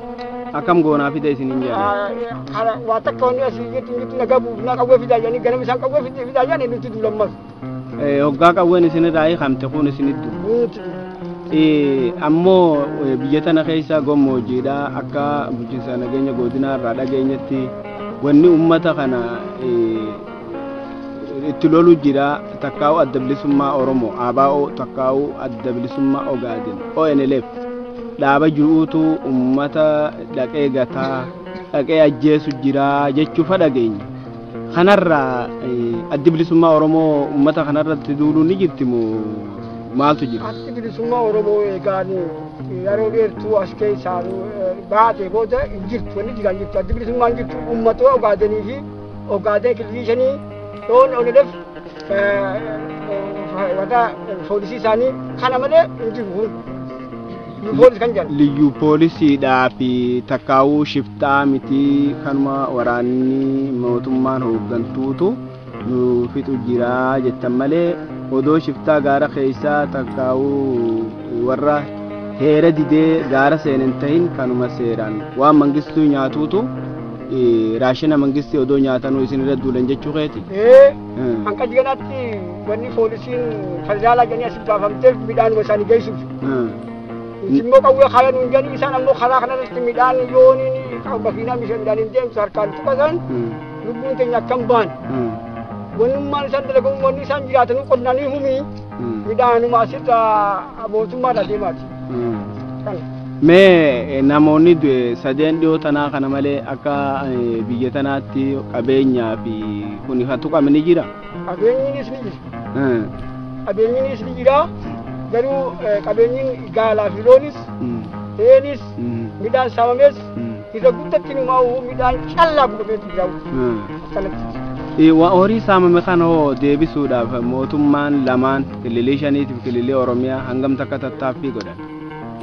Akkam goonaa fida isiniin jedhan? Waa takka wanni asii jettu jirtu nagaa buufnaa qawwee fidaa jedhanii ganama isaan qawwee fidaa jedhanii nutti duulammas. Hoggaa qawween isinirraa hiikamte kun isinitti duulu. Ammoo biyya tana keessa gammoojjiidha akka bulchiinsa nageenya godinaa irraa dhageenyetti wanni uummata kana itti lolu jira takkaa'u adda bilisummaa Oromoo ABO takkaa'u adda bilisummaa Ogaden ONLF dhaaba jiruutu uummata dhaqee gataa dhaqee ajjeesu jira jechuufa dhageenya. Kanarraa addi bilisummaa Oromoo uummata kanarratti duuluu ni jirti moo maaltu jira? Addi bilisummaa Oromoo eegaan yeroo dheertuu as keessaa baatee booda hin jirtu, wanni jiran jirtu. Addi bilisummaa hin jirtu, uummatoo Ogaadenii fi Ogaaden kililii shanii loon ONLF wata poolisii isaanii kana malee hin jiru kun. Poolis kan jedhan. Liyyuu poolisiidhaa fi takkaawuu shiftaa miti, kanuma waraanni mootummaan hooggantuutu nu fixu jira jettan malee odoo shiftaa gaara keessaa takkaawuu warra heera didee gaara seenan tahin kanuma seeraan waan mangistuu nyaatuutu raashina mangistii odoo nyaatanuu isin irra duulan jechuu keeti. Hanqa jiganaatti wanni poolisiin federaalaa jedhanii asi baafamteef midhaanuma isaanii geessuuf. Immoo qawwee kaayan hin jedhanii, isaan ammoo karaa kanarratti midhaan yooniin makiinaa midhaan hin deemtu harkaan tuqatan lubbuun keenya akkam baan. Wannummaan isaan dalagamu, wanni isaan jiraatanuu qonnanii humii midhaanuma asirraa mootummaadhaa deemaati. Mee namoonni sadeen dhiyoo tanaa kana malee akka biyya tanaatti qabeenyaa fi kun kan tuqame ni jira? Qabeenyiinis ni jira. Qabeenyiinis ni jira. Garuu qabeenyiin gaalaa fi loonis, reenis, midhaan saamames irra guddatti numaa midhaan callaa gubameetu jira. Akkanatti. Horii saamame kana hoo deebisuudhaaf mootummaan lamaan kililii shaniitiif kililii Oromiyaa hangam takka tattaaffii godhan?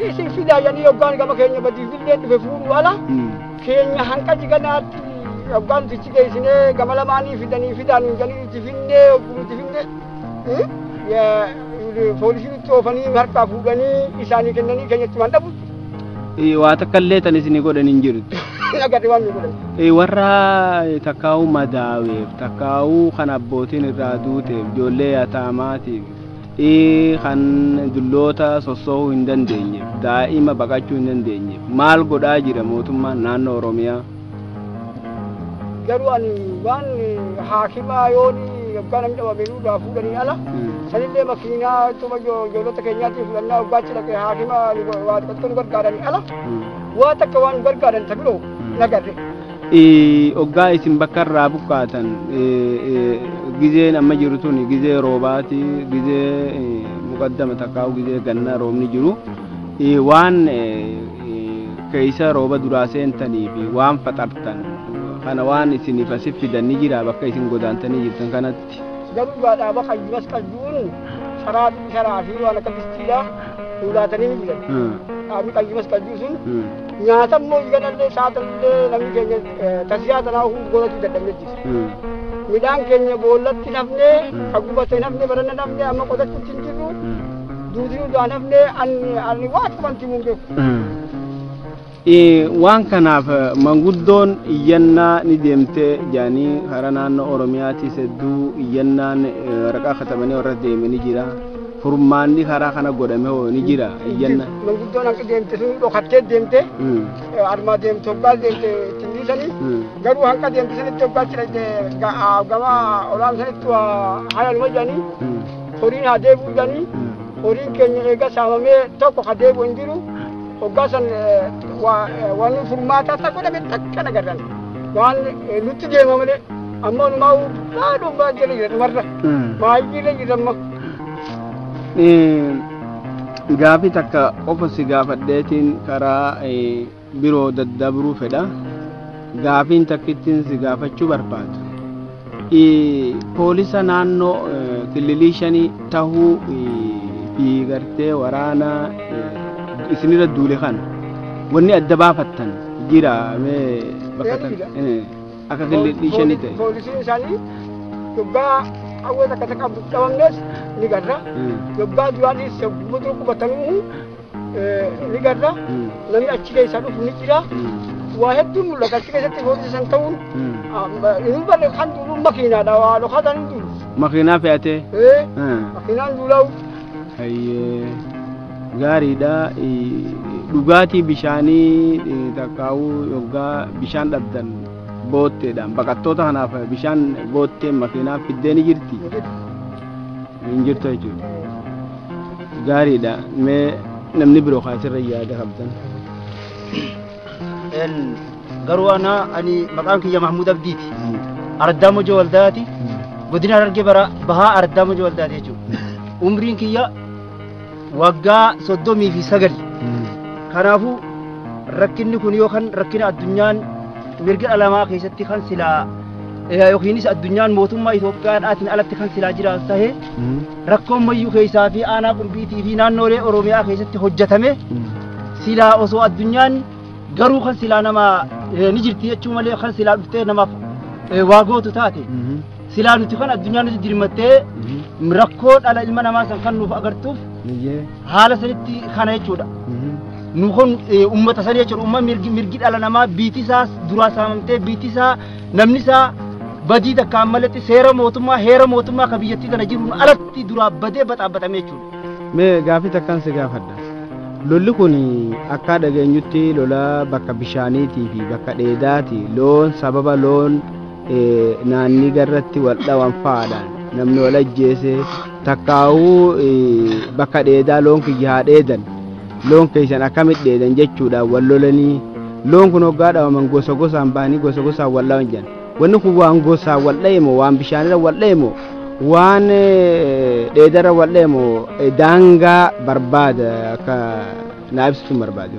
Isin fidaa jedhanii yoggaan gama keenya badiifillee dhufe fuudhu ala keenya hanqa jiganaatti yoggaan nuti geessinee gama lamaanii fidanii fidaan jedhanii nuti finnee nuti finnee poolisii nutti oofanii harkaa fuudhanii isaanii kennanii keenyatti waan dhabu. Waa takka illee tan isinii godhan hin jirtu. Agarre waan nu godhan. Warra takkaa'uu madaaweef, takkaa'uu kan abbootiin irraa duuteef, ijoollee yataamaatiif, kan dulloota sossoohuu hin dandeenyeef, daa'ima baqachuu hin dandeenyeef maal godhaa jira mootummaan naannoo Oromiyaa? Garuu ani waan haakimaa yooni yoggaa namni dhabame nurraa fuudhanii ala sanillee makiinaa tuma ijoollota keenyaatiin fudhannaa hoggaachi dhaqee haakima waa tokko nu gargaaranii ala waa takka waan nu gargaaran ta biroo nagarre. Hoggaa isin bakka irraa buqqaatan gizeen amma jiru tun gizee roobaati, gizee muqaddama takkaa'u gizee gannaa roobni jiru waan keessa rooba duraa seentanii fi waan faxartan kana waan isiniif asif fidan ni jira bakka isin godaantanii jirtan kanatti. Garuu dhaaba qayyumas qayyuun sharaa fi waan akka distiidha fuulaatanii ni jiran. Dhaabni qayyumas qayyuu sun nyaata immoo ganallee saatallee namni keenya tasiyaa tanaa godhachuu dadhabnee jira. Midhaan keenya boollatti nafnee kan gubate nafnee baranna nafnee amma qotachuutti hin jirru duutii du'aa nafnee ani waa qabantii mun beeku. Waan kanaaf manguddoon iyyannaa ni deemtee jedhanii karaa naannoo Oromiyaatis hedduu iyyannaan waraqaa katabanii warra deeme ni jira. Furmaanni karaa kana godhame hoo ni jira iyyannaa. Manguddoon akka deemte sun dhokattee deemte armaa deemte hoggaa deemte ittiin dhiisanii garuu hanqa deemte sanitti hoggaa jira gama olaan sanitti haala jedhanii horiin haa deebi'u jedhanii horiin keenya eega saamamee tokko haa deebi'u hin jiru. Hoggaa san waan furmaataa takka godhame takka nagarran waan nutti deema malee amma numaa baadhuun jala jira dhumarra baay'ee jira amma. Gaafii takka qofa si gaafadheetiin karaa biroo daddabruu fedha. Gaafiin takkittiin si gaafachuu barbaadu. Poolisa naannoo kililii shanii tahuu fi gartee waraana isinirra duule kana wanni adda baafattan jira mee bakka tan akka kililii shanii ta'e. Poolisiin isaanii yoggaa qawwee takka takka qabamnes ni garra. Yoggaa duraanis guutuu qubatanuu ni garra. Namni achi keessaa dhufu ni jira. Waa hedduun mul'ata achi keessatti poolisii san ta'uun inni barre kan duulu makiinaadha waa dhokataan hin duulu. Makiinaa fe'atee? Makiinaan duulaa'u. Hayyee gaariidha. Dhugaatii bishaanii takkaa'uu yoggaa bishaan dhabdan bootteedhaan baqattoota kanaaf bishaan boottee makiinaa fiddee ni jirti. Hin jirtu jechuudha. Gaariidha. Mee namni biroo kaasirra yaada qabdan. Garuu ana ani maqaan kiyya Mahmud Abdiiti. Araddaa Mojoo Waldaati. Godina Harargee Bahaa Araddaa Mojoo Waldaati jechuudha. Umriin kiyya waggaa 39. Kanaafuu rakkinni kun yookaan rakkina addunyaan mirga dhala namaa keessatti kan silaa yookiinis addunyaan mootummaa Itoophiyaadhaatiin alatti kan silaa jiraatu ta'ee rakkoon mayyuu keessaa fi aanaa qumbiitii fi naannoolee Oromiyaa keessatti hojjetame silaa osoo addunyaan garuu kan silaa nama ni jirti jechuu malee kan silaa dhuftee namaaf waa gootu taate silaa nuti kan addunyaan nuti dirmattee rakkoo dhala ilma namaa san kan nuuf agartuuf haala sanitti kana jechuudha. Nu kun uummata sanii jechuudha uummanni mirgi dhala namaa biitii isaa duraa saamamtee biitii isaa namni isaa badii takkaan malatti seera mootummaa heera mootummaa kan biyyattii tana jiruun alatti duraa badee baxaabbatame jechuudha. Mee gaafii takkaan si gaafadha. Lolli kun akka dhageenyutti lola bakka bishaaniitii fi bakka dheedaati loon sababa loon naannii garratti wal dhawan fa'aadhaan namni wal ajjeese takkaa'uu bakka dheedaa loon kiyya haa dheedan loon keessan akkamitti dheedan jechuudhaan wal lolanii loon kun hoggaa dhawaman gosa gosaan ba'anii gosa gosaan wal dhawan jedhan. Wanni kun waan gosaan wal dha'e moo waan bishaanirra wal dha'e moo waan dheedarra wal dha'e moo daangaa barbaada akka naa ibsitu barbaade.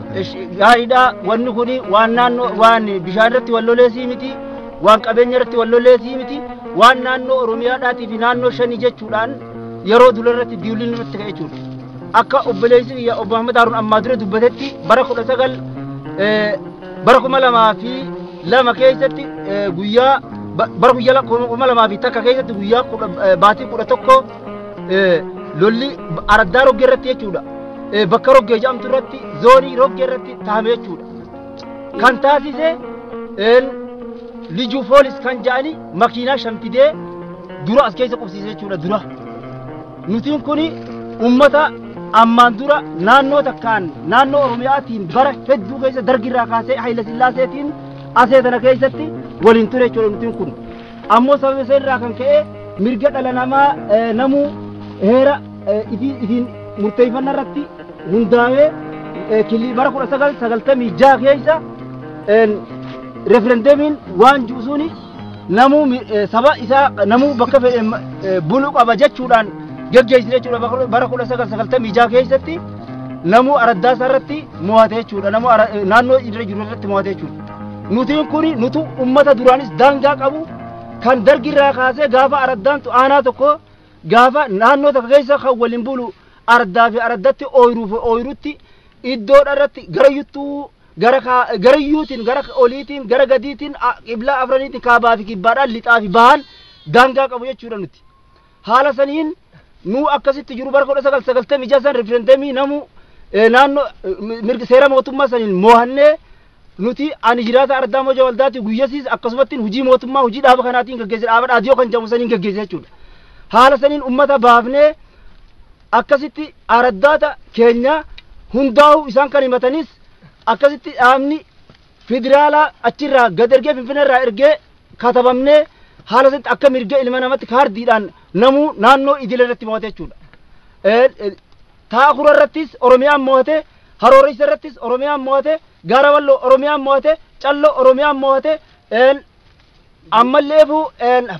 Gaariidha wanni kun waan naannoo waan bishaan irratti wal loleesii miti waan qabeenya irratti wal loleesii miti waan naannoo Oromiyaadhaatii fi naannoo shanii jechuudhaan yeroo dura irratti diiwliin irratti ka'e jechuudha. Akka obboleessi kiyya obbo Ahmad Haruun ammaa dura dubbatetti bara 19 bara 2002 keessatti guyyaa bara guyyaa 2001 keessatti guyyaa baatii 11 lolli araddaa roggee irratti jechuudha. Bakka roggee jedhamtu irratti zoonii roggee irratti taa'ame jechuudha. Kan taasise lijuu poolis kan jedhani makiinaa 5 fidee dura as keessa qubsiise jechuudha dura. Nutiin kuni uummata ammaan dura naannoo takkaan naannoo Oromiyaatiin bara hedduu keessa dargirraa kaasee Haayila Sillaaseetiin asee tana keessatti waliin ture jechuudha nutiin kun. Ammoo sababa isa irraa kan ka'e mirga dhala namaa namuu heera ittiin murteeffannaa irratti hundaa'ee kilii bara 1996 keessa referendeemiin waan jiru suni namuu saba isaa namuu bakka fedhe buluu qaba jechuudhaan geggeessine jechuudha bara 1996 keessatti namuu araddaa isaa irratti mo'ate jechuudha namuu naannoo irra jiru irratti mo'ate jechuudha. Nutiin kun nutu uummata duraanis daangaa qabu kan dargirraa kaasee gaafa araddaan aanaa tokko gaafa naannoo tokko keessa kan waliin bulu araddaa fi araddatti ooyiruu fi ooyiruutti iddoodha irratti gara yuttuu gara yuutiin gara oliitiin gara gadiitiin qiblaa afraniitiin kaabaa fi kibbaadhaan lixaa fi bahan daangaa qabu jechuudha nuti. Haala saniin nu akkasitti jiru bara 1996 san referendeemii namu naannoo mirga seera mootummaa saniin mo'annee nuti ani jiraata Araddaa Mojoo Waldaati guyyasiis akkasumatti hojii mootummaa hojii dhaaba kanaatiin gaggeesse dhaaba dhaadiyoo kan jedhamu saniin gaggeesse jechuudha. Haala saniin uummata baafnee akkasitti araddaata keenya hundaa'u isaan kan himatanis akkasitti dhaabni federaalaa achirraa gad ergee Finfinneerraa ergee katabamnee haala sanitti akka mirga ilma namaatti kaardiidhaan namuu naannoo idilee irratti mo'ate jechuudha. Taakura irrattis Oromiyaan mo'ate, Harooressa irrattis Oromiyaan mo'ate, Gaara Walloo Oromiyaan mo'ate, Calloo Oromiyaan mo'ate, ammallee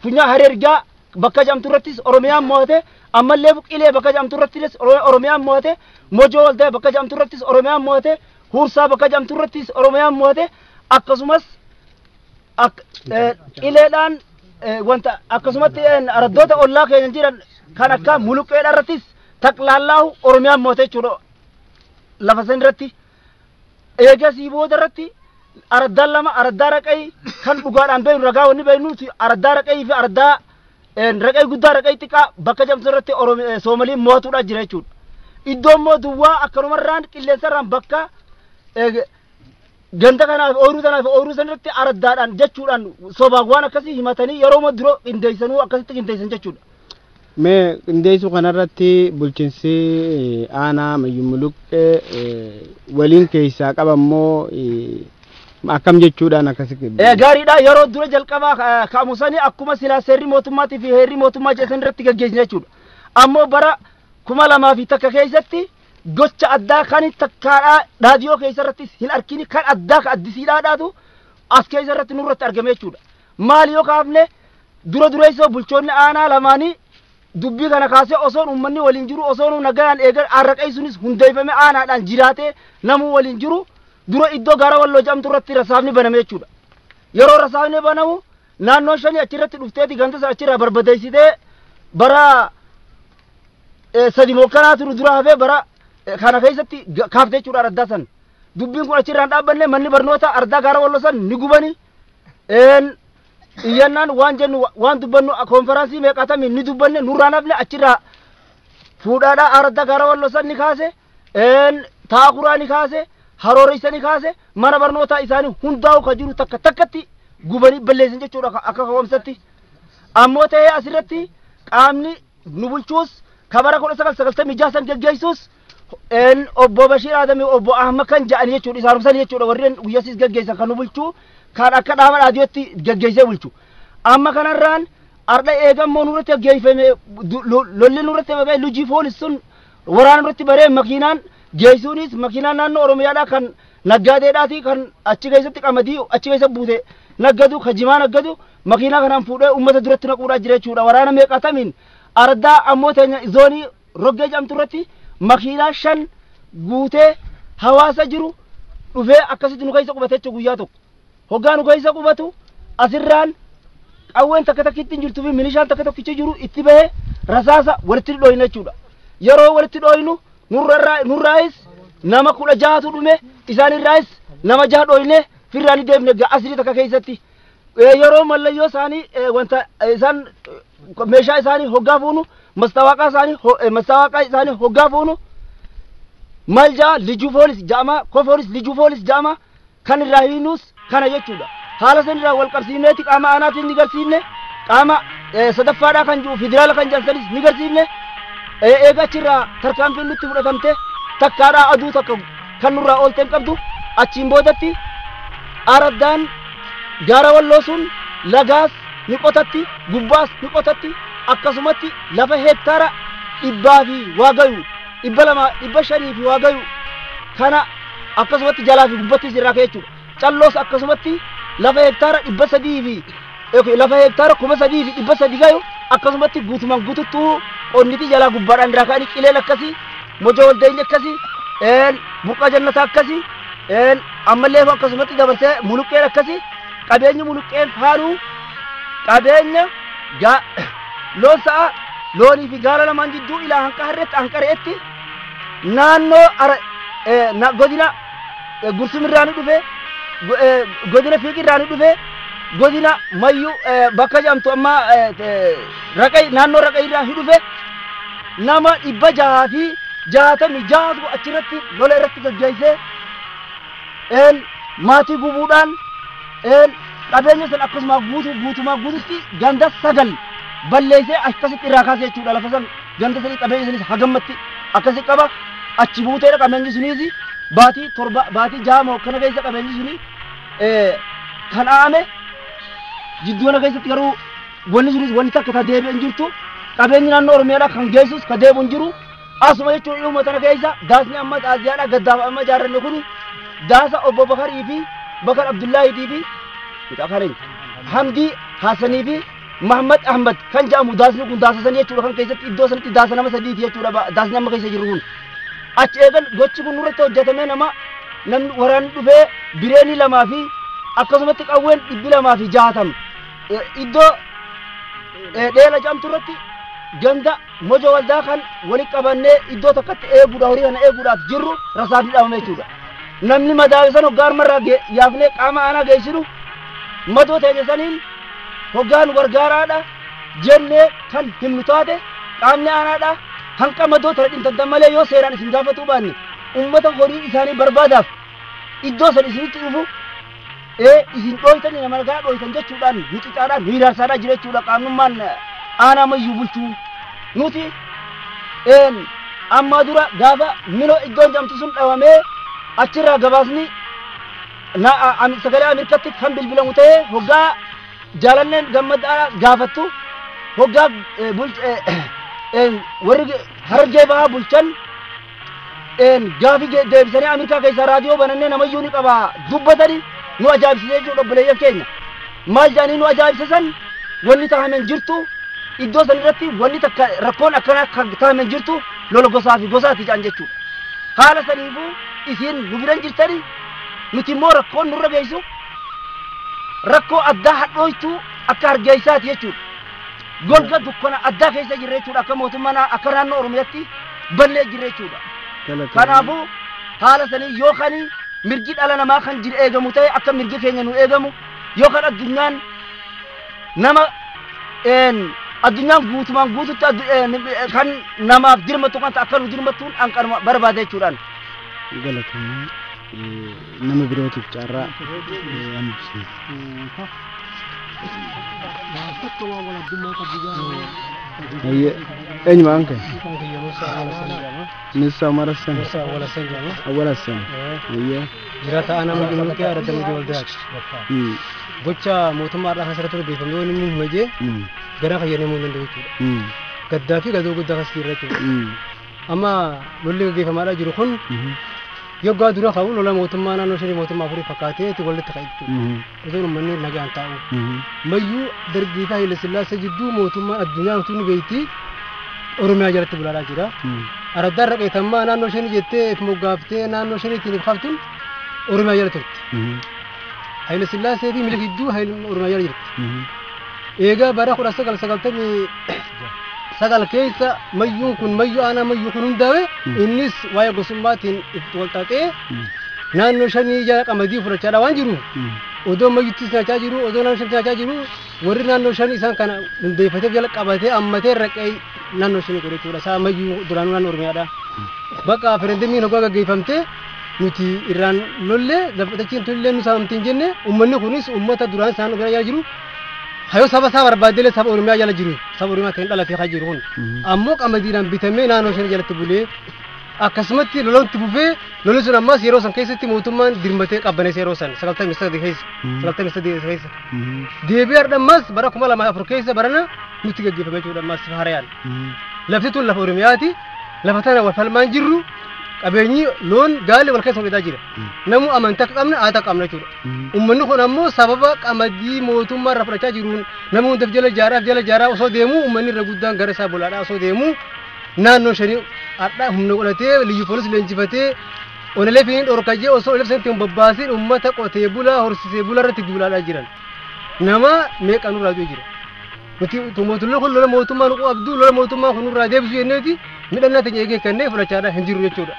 Funyaa Harergaa bakka jedhamtu irrattis Oromiyaan mo'ate, ammallee Qilee bakka jedhamtu irrattis Oromiyaan mo'ate, Mojoo Waldaa bakka jedhamtu irrattis Oromiyaan mo'ate, Huursaa bakka jedhamtu irrattis Oromiyaan mo'ate, akkasumas Qileedhaan wanta akkasumatti araddoota ollaa keenya jiran kan akka Muluqqeedha irrattis taqlaallaahu Oromiyaan mo'ate jechuudha lafa san irratti. Eegasii booda irratti araddaan lama araddaa raqay kan dhugaadhaan beeknu ragaa wanni beeknu araddaa raqay fi araddaa raqay guddaa raqay xiqqaa bakka jedhamtu irratti Soomaliin mo'atuudhaan jira jechuudha. Iddoo immoo duwwaa akkanumarraan qilleensarraan bakka ganda kanaaf ooyiruu tanaaf ooyiruu san irratti araddaadhaan jechuudhaan sobaan waan akkasii himatanii yeroo dura qindeessanuu akkasitti qindeessan jechuudha. Mee qindeessuu kanarratti bulchiinsi aanaa Mayyuu Muluqqee waliin keessaa qabammoo akkam jechuudhaan akkasitti. Gaariidha yeroo dura jalqabaa ka'amu sanii akkuma silaa seerri mootummaatii fi heerri mootummaa jedhan irratti gaggeessine jechuudha. Ammoo bara 2001 keessatti gocha addaa kan takkaadhaa raadiyoo keessa irrattis hin arkini kan addaa ka addisiidhaadhaatu as keessa irratti nurratti argame jechuudha. Maal yoo kaafne Dura dureessoo bulchoonni aanaa lamaanii dubbii kana kaasee osoon uummanni waliin jiru, osoon nagaan eegan arraqee sunis hundeeffame aanaadhaan jiraatee namuu waliin jiru, dura iddoo Gaara Walloo jedhamtu irratti rasaafni baname jechuudha. Yeroo rasaafni banamu naannoo shanii achirratti dhufteeti ganda sana achirraa barbadeessitee bara sadi mookkanaa turu dura hafee bara kana keessatti kaafte jechuudha araddaa san. Dubbiin kun achirraan dhaabbanne, manni barnoota ardaa Gaara Walloo san ni gubani. Iyyannaan waan jennu waan dubbannu konferaansii meeqatami ni dubbanne, nurraan hafne. Achirraa fuudhaadhaa araddaa Gaara Walloo san ni kaase, taakuraa ni kaase, harooreysa ni kaase, mana barnootaa isaanii hundaa'u ka jiru takka takkatti gubanii balleessan jechuudha akka ka'umsatti. Ammoo ta'ee asirratti qaamni nu bulchuus ka bara 1996 san geggeessuus obbo Bashiir Adamii, obbo Ahmad kan jedhan jechuudha, isaanum san jechuudha, warreen guyyasiis geggeessan kan nu bulchuu kan akka dhaaba raadiyootti geggeessee bulchu. Amma kanarraan ardha eegammoo nurratti geggeeffame, lolli nurratti babee lujii poolis sun waraana nurratti baree makiinaan geessuunis makiinaan naannoo Oromiyaadhaa kan naggaadeedhaati kan achi keessatti qamadii achi keessa buute naggadu, ka jimaa naggadu, makiinaa kanaan fuudhee uummata duratti naquudhaa jira jechuudha. Waraana meeqatamiin ardaa ammoo teenya zoonii Roggee jedhamtu irratti makiinaa 5 guutee hawaasa jiru dhufee akkasitti nu keessa qubate jechuudha guyyaa tokko. Hoggaa nu keessa qubatu asirraan qawween takka takkitti hin jirtuu fi milishaan takka tokkichi jiru itti bahee rasaasa walitti dhooyna jechuudha. Yeroo walitti dhooynu nurraayis nama 16tu dhume, isaanirraayis nama 6 dhooyne firraa ni deemne asrii takka keessatti. Yeroo mallayyoo isaanii wanta isaan meeshaa isaanii hoggaa fuunu, mastaawaqaa isaanii hoggaa fuunu, maal jaa lijuu poolis ja'ama, ko poolis lijuu poolis ja'ama kan irraa hiinus kana jechuudha. Haala san irraa wal qabsiifneeti qaama aanaatiin ni garsiifne, qaama sadaffaadhaa kan jiru federaala kan jedhan ni garsiifne. Eega achirraa tarkaanfiin nutti fudhatamte takkaadhaa aduu takka kan nurraa oolteen qabdu. Achiin boodatti araddaan Gaara Walloo sun lagaas ni qotatti, gubbaas ni qotatti, akkasumatti lafa hektaara 100 fi waa gayu, 200, 500 fi waa gayu kana akkasumatti jalaa fi gubbattis irraa ka'e jechuudha. Calloos akkasumatti lafa hektaara 300 fi lafa hektaara 3,300 gayu akkasumatti guutumaan guututtuu qonniti jalaa gubbaadhaan irraa ka'anii, qileen akkasii, Mojoo Waldeenyi akkasii, Burqaa Jannataa akkasii, ammallee akkasumatti dabarsee Muluqqeen akkasii, qabeenyi Muluqqeen faanuu qabeenya loon sa'a loonii fi gaala lamaan jidduu ilaa hanqa harreetti hanqa re'etti naannoo godina Gursumirraa ni dhufe, godina Fiiqirraa ni dhufe, godina Mayyuu bakka jedhamtu amma Raqay, naannoo Raqay irraa ni dhufe, nama 666tu achirratti lola irratti gaggeessee maatii gubuudhaan qabeenya san akkasuma guutumaa guututti ganda sagal balleessee akkasitti irraa kaasee jechuudha. Lafa san ganda sanii qabeenya sanis hagammatti akkasi qaba achi buuteedha. Qabeenyi suniis baatii 7, baatii 6 moo kana keessa qabeenyi suni kan aame jidduu kana keessatti. Garuu wanni sunis wanni takka ta deebi'e hin jirtu. Qabeenyi naannoo Oromiyaadhaa kan geessus ka deebi'u hin jiru asuma jechuun. Dhuma tana keessa daasni amma xaaziyaadhaa gaddaaf amma ijaarranne kun daasa obbo Bakarii fi Bakar Abdullaahiitii fi maqaa Hamdii Hassanii fi Mahammad Ahmad kan jedhamu, daasni kun daasa sanii jechuudha, kan keessatti iddoo sanatti daasa nama sadiiti jechuudha daasni amma keessa jiru kun. Achi eegan gochi kun nurratti hojjetamee nama namni waraanni dhufee bireenii lamaa fi akkasumatti qawween 260 iddoo Dheela jedhamtu irratti ganda Mojo Waldaa kan walitti qabannee iddoo tokkotti eeguudha horii kana eeguudhaaf jirru rasaasni dhaabame jechuudha. Namni madaawe san hoggaa armarraa yaafnee qaama aanaa geessinu madoo teenya saniin hoggaa nu gargaaraadha jennee kan himnu taate, qaamni aanaadha hanqa madoo tana dhimtantan malee yoo seeraan isin gaafatuu baanne ummata horii isaanii barbaadaaf iddoo san isinitti dhufu isin dhooytanii nama nagaa dhooytan jechuudhaan nu cicaadhaan nu hiraarsaadhaa jira jechuudha qaamnummaan aanaa Mayyuu bulchuu. Nuti ammaa dura gaafa Mino iddoon jedhamtu sun dhawamee achirraa gabaasni Sagalee Ameerikaatti kan bilbilamu ta'ee hoggaa Jaalanneen Gammadaa gaafattu, hoggaa warri Harargee Bahaa bulchan gaafii deebisanii Ameerikaa keessaa raadiyoo banannee namayyuu ni qaba dubbatanii nu ajaa'ibsiisee jechuudha. Obboleeyyan keenya maal jedhanii nu ajaa'ibsiisan? Wanni taa'ameen jirtu iddoo san irratti wanni takka rakkoon akkanaa kan taa'ameen jirtu lola gosaa fi gosaati jedhan jechuudha. Haala saniifuu isiin nu biran jirtani nuti immoo rakkoon nurra geessu rakkoo addaa hadhooytuu akka hargeysaati jechuudha. Golga dukkana addaa keessa jirra jechuudha akka mootummaa akka naannoo Oromiyaatti ballee jirra jechuudha. Kanaafuu haala sanii yookaan mirgi dhala namaa kan jiru eegamu ta'e akka mirgi keenya nu eegamu yookaan addunyaan nama addunyaan guutumaan guututti kan namaaf dirmatu kan akka nu dirmattuun an kanuma barbaada jechuudhaan. Galatoomaa nama birootiif carraa hambisne. Eenyu maqaan kee? Musaa Umar Hassan. Awwal Hassan. Jiraata aanaa Majii Aradda Majii Waldaati. Gocha mootummaadhaa kan asirratti beekamu yoo inni himajee gara fayyadamuu hin danda'u jechuudha. Gaddaa fi gadoo guddaa kas jirra jechuudha. Amma lolli gaggeeffamaadhaa jiru kun yoggaa dura ka'u lola mootummaa naannoo shanii mootummaa afurii fakkaatee itti walitti ka'e jechuudha. Osoo uummanni nagaan taa'u. Mayyuu dargii fi Haayile Sillaasee jidduu mootummaa addunyaa utuu ni beekti Oromiyaa jalatti bulaadhaa jira. Araddaa irra qeetammaa naannoo shanii jettee if moggaaftee naannoo shanii ittiin if haftuun Oromiyaa jala turte. Haayile Sillaasee fi Minilik jidduu Oromiyaa jala jirti. Eegaa bara 1999 keessa mayyuun kun mayyuu aanaa mayyuu kun hundaa'e innis waa'ee gosummaatiin itti wal xaxee naannoo shanii jala qamadii fudhachaadha waan jiru. Odoo mayyuttis nyaachaa jiru odoo naannoo shanii nyaachaa jiru warri naannoo shanii isaan kana hundeeffatee jala qabatee ammatee raqee naannoo shanii godhe jechuudha. Isaa mayyuu duraanuu naannoo Oromiyaadha. Bakka referendamiin hoggaa gaggeeffamte nuti irraan lollee lafatachiin tullee nu saamamte hin jenne uummanni kunis uummata duraan isaan Oromiyaa jala jiru. Hayoo saba isaa barbaaddeelee saba Oromiyaa jala jiru saba Oromiyaa ta'een dhalatee kan jiru kun ammoo qamadiidhaan bitamee naannoo shanii jalatti bulee akkasumatti lolatti fufee lolli sun ammas yeroo san keessatti mootummaan dirmatee qabbaneessa yeroo san 93 keessa 93 keessa deebi'ee har'a ammas bara 2004 keessa barana nutti gaggeeffame jechuudha ammas haarayaan lafti tun lafa Oromiyaati lafa tana wal falmaan jirru qabeenyi loon gaalli wal keessa hojjetaa jira. Namu amantaa akka qabne aadaa qabna jechuudha. Uummanni kun ammoo sababa qamadii mootummaa irraa fudhachaa jiruun nama hundaaf jala jaaraaf jala jaaraa osoo deemu uummanni irra guddaan gara isaa bolaadhaa osoo deemu naannoo shanii hadhaa humna godhatee liyyu poolis leenjifatee onalee fi dhorkajee osoo ilfa sanatti hin babbaasiin uummata qotee bulaa horsiisee bulaa irratti duulaadhaa jiran. Nama meeqa nurraa du'e jira. Nuti mootummaan kun lola mootummaa nu qabdu lola mootummaa kun nurraa deebisu jenneeti midhaan teenya eegee kennee fudhachaadhaa hin jiru jechuudha.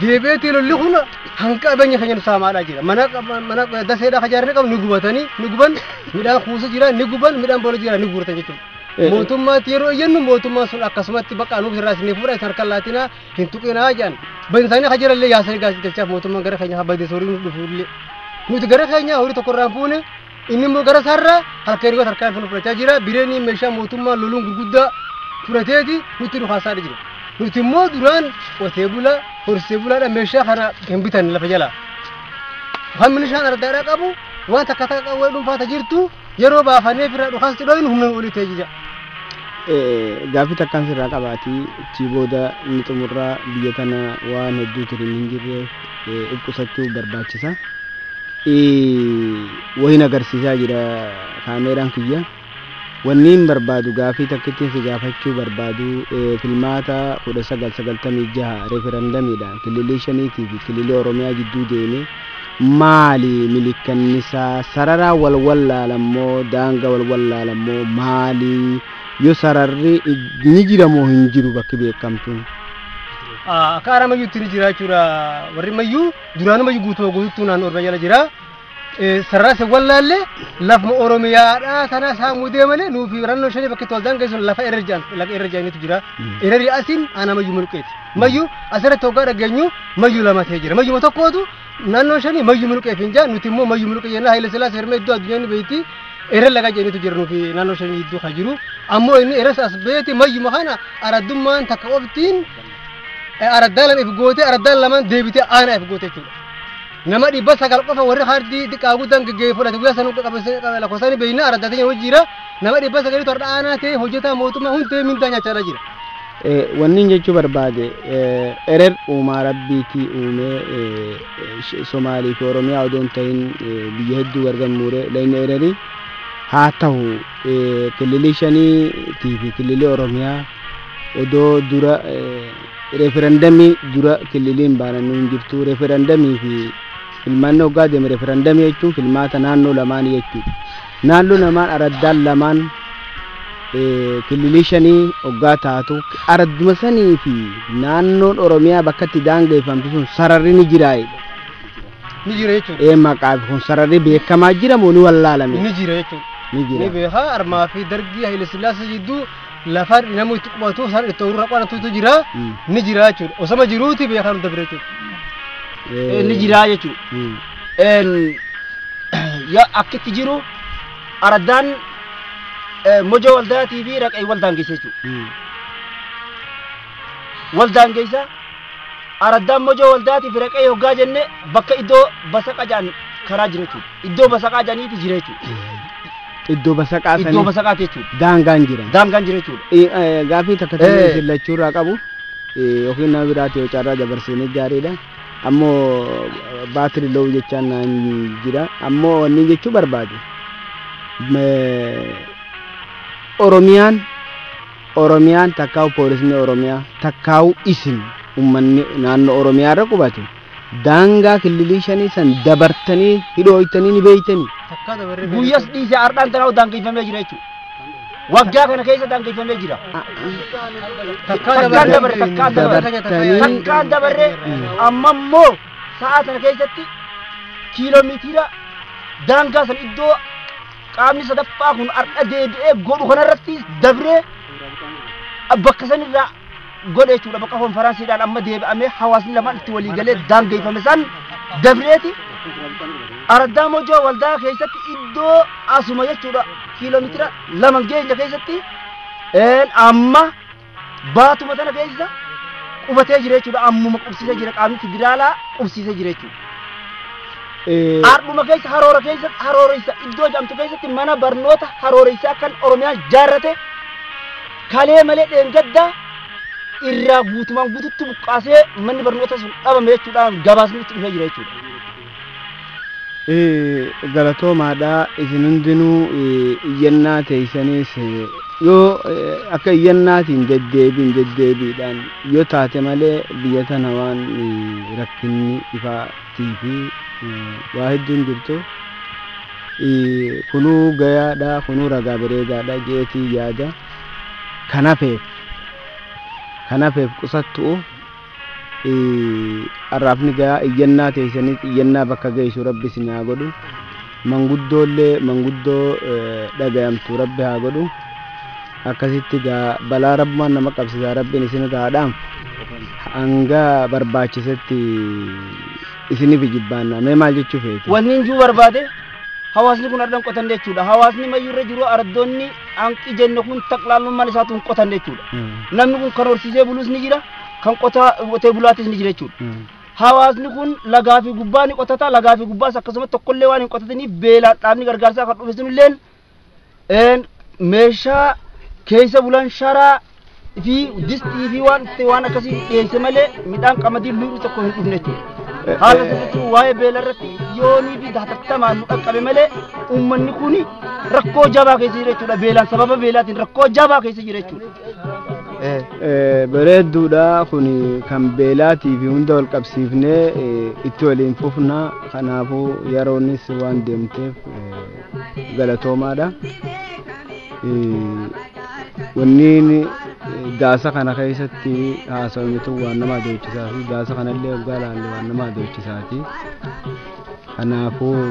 Deebi'eetii lolli kun hanqa qabeenya keenya nu saamaadhaa jira. Mana daseedhaa kajaarri qabu ni gubatanii ni guban midhaan kuusa jira ni guban midhaan boola jira ni guuratan jechuudha. Mootummaatti yeroo iyyannu mootummaan sun akkasumatti bakka nuuf irraa isinii fuudha isin harka laatinaa hin tuqinaa jedhan. Badinsaanii kajarallee yaasanii galchaaf mootummaan gara keenya badinsa horii nuuf dhufuullee. Nuti gara keenya horii tokko irraa hin fuune inni immoo gara isaarraa harka ergoota harkaan fudhachaa jira. Bireenii meeshaa mootummaa loluun gurguddaa fudhateeti nutti dhufaasaa jira. Nuti immoo duraan qotee bulaa horsiisee bulaadha meeshaa kana hin bitan lafa jalaa. Waan milishaan ardaadhaa qabu waan takka takka qawwee dhuunfaata jirtu yeroo baafannee fira dhukaasti dhoynu humna olii ta'ee jira. Gaaffii takkaan sirraa qabaatii achii booda inni xumurraa biyya tana waan hedduu turin hin jirre of qusachuu barbaachisa. Wayin agarsiisaa jira kaameeraan kiyya. Wanni barbaadu gaaffii takkittiin si gaafachuu barbaadu filmaata 1996 referendamiidhaan kililii shaniitii fi kililii Oromiyaa jidduu deeme maali milikannisaa sararaa wal wallaalammoo daangaa wal wallaalammoo maali yoo sararri ni jira moo hin jiru bakki beekamtuun. Akka aaraa mayyuutti ni jira jechuudha warri mayyuu duraanuu mayyuu guutuu guutuu naannoo Oromiyaa jala jira. Sarara isa wallaallee lafuma Oromiyaadhaa tana saamuu deemanii nuufi naannoo shanii bakka itti wal daangessuun lafa irra jiran lafa irra jiranitu jira. Irri asiin aanaa mayyuu mulqeeti. Mayyuu asirratti hoggaa dhageenyu mayyuu lama ta'ee jira. Mayyuma tokkootu naannoo shanii mayyuu mulqeef hin jaa nuti immoo mayyuu mulqee jennaa Haayile Sillaasee hirmee iddoo addunyaan beekti irra lagaa jedhanitu jira nuufi naannoo shanii iddoo kan jiru. Ammoo inni irras as beeti mayyuma kana araddummaan takka qoftiin araddaa lama if gootee araddaan lamaan deebitee aanaa if goote jechuudha. Nama 900 qofa warri hardii xiqqaa guddaan geggeeffate fudhate guyyaa sanuu qabeessa lakkoofsaan beekna araddaa ta'e hojii nama 900 torba aanaa ta'e hojjetaa mootummaa hundee mindaa nyaachaa jira. Wanni jechuu barbaade erer uumaa rabbiitii uumee Somaalii fi Oromiyaa odoo hin ta'in biyya hedduu gargar muure lagni ererii Haa ta'u kililii shaniitii fi kililii Oromiyaa odoo dura referendamii dura kililiin baananii hin jirtu. Referendamii fi filmaanni hoggaa deeme referendamii jechuun filmaata naannoo lamaanii jechuudha. Naannoo lamaan araddaan lamaan kililii shanii hoggaa taatu aradduma sanii fi naannoon Oromiyaa bakka itti daangeffamtu sun sararri ni jiraayedha. Ni jira jechuudha. Maqaa kun sararri beekamaa jira moo ni wallaalame? Ni jira jechuudha. Ni jira. Ni beekaa armaa fi dargii Haile Sillaasee jidduu lafa namni itti qubatu isaan itti urra qanatutu jira ni jira jechuudha. Osoma jiruuti beekaa nu dabre jechuudha. Ni jira jechuudha. Yaa akkitti jiru araddaan mojoo waldaatii fi raqee waldaan geessa jechuudha. Waldaan geessa araddaan mojoo waldaatii fi raqee hoggaa jenne bakka iddoo basaqa jedhan karaa jira jechuudha. Iddoo basaqaa jedhaniiti jira jechuudha. Iddoo basaqaa sanii. Iddoo basaqaati jechuudha. Daangaan jira. Daangaan jira jechuudha. Gaaffii takka ta'e isin lachuurraa qabu yookiin nama biraati yoo carraa dabarsinee gaariidha. Ammoo baatirii low jechaan naan jira. Ammoo wanni jechuu barbaade. Oromiyaan takkaa'u poolisni Oromiyaa takkaa'u isin uummanni naannoo Oromiyaa irra qubatu daangaa kililii shanii san dabartanii hidhooytanii ni beeytanii. Guyyas dhiisee ardhaan tanaa daangeffamee jira jechuudha. Waggaa kana keessa daangeffamee jira. Takkaan dabarre takkaan dabarre amma immoo sa'a sana keessatti kiiloomeetira daangaa san iddoo qaamni sadaffaa kun ardha deebi'ee godhu kanarratti dabree bakka sanirraa godhe jechuudha. Bakka konferaansiidhaan amma deebi'amee hawaasni lamaan itti walii galee daangeffame san dabreeti araddaa mojoo waldaa keessatti iddoo asuma jechuudha kiiloomeetira 2 geenya keessatti amma baatuma tana keessa qubatee jira jechuudha. Ammuma qubsiisee jira qaamni federaalaa qubsiisee jira jechuudha. Ardhuma keessa haroora keessatti harooressa iddoo jedhamtu keessatti mana barnoota harooressa kan Oromiyaan jaarrate kalee malee dheengaddaa irraa guutumaan guututti buqqaasee manni barnoota sun dhabame jechuudhaan gabaasni itti dhufee jira jechuudha. Galatoomaadha isin hundinuu iyyannaa teessaniis yoo akka iyyannaatiin deddeebiidhaan yoo taate malee biyya tana waan rakkinni ifaatii fi waa hedduun jirtu kunuu gayaadha kunuu ragaa bareedaadha jeetii yaada kanafeef qusattu'u arraafni gayaa iyyannaa teessaniis iyyannaa bakka geessu rabbi isin haa godhu manguddoollee manguddoo dhagayamtu rabbi haa godhu akkasitti gaa balaa rabbumaan nama qabsiisaa rabbiin isin irraa dhaamfu hanga barbaachisetti isiniif jibbaanna mee maal jechuu feeti? Wanni injuu barbaade hawaasni kun ardan qotanne jechuudha. Hawaasni mayyurra jiru ardoonni hanqi jenne kun taqlaallummaan isaatu hin qotanne jechuudha. Namni kun kan horsiisee bulus ni jira kan qotee bulaatis ni jira jechuudha. Hawaasni kun lagaa fi gubbaa ni qotata lagaa fi gubbaas akkasuma tokkollee waan hin qotataniif beelaan dhaabni gargaarsaa kan dhufe sunilleen meeshaa keessa bulan sharaa fi distii fi waan akkasii dhiyeesse malee midhaan qamadii lu'u tokko hin dhufne jechuudha. Haala sirriitti waa'ee beela irratti yoonii fi hatattamaan nu qaqqabe malee uummanni kun rakkoo jabaa keessa jira jechuudha. Beelaan sababa beelaatiin rakkoo jabaa keessa jira jechuudha. Bareedduudha kun kan beelaatii fi hunda wal qabsiifnee itti waliin fufna kanaafuu yeroonis waan deemteef galatoomaadha. Wanni daasa kana keessatti haasawnitu waan nama adoolchisaa fi daasa kanallee waggaa laalle waan nama adoolchisaati. Kanaafuu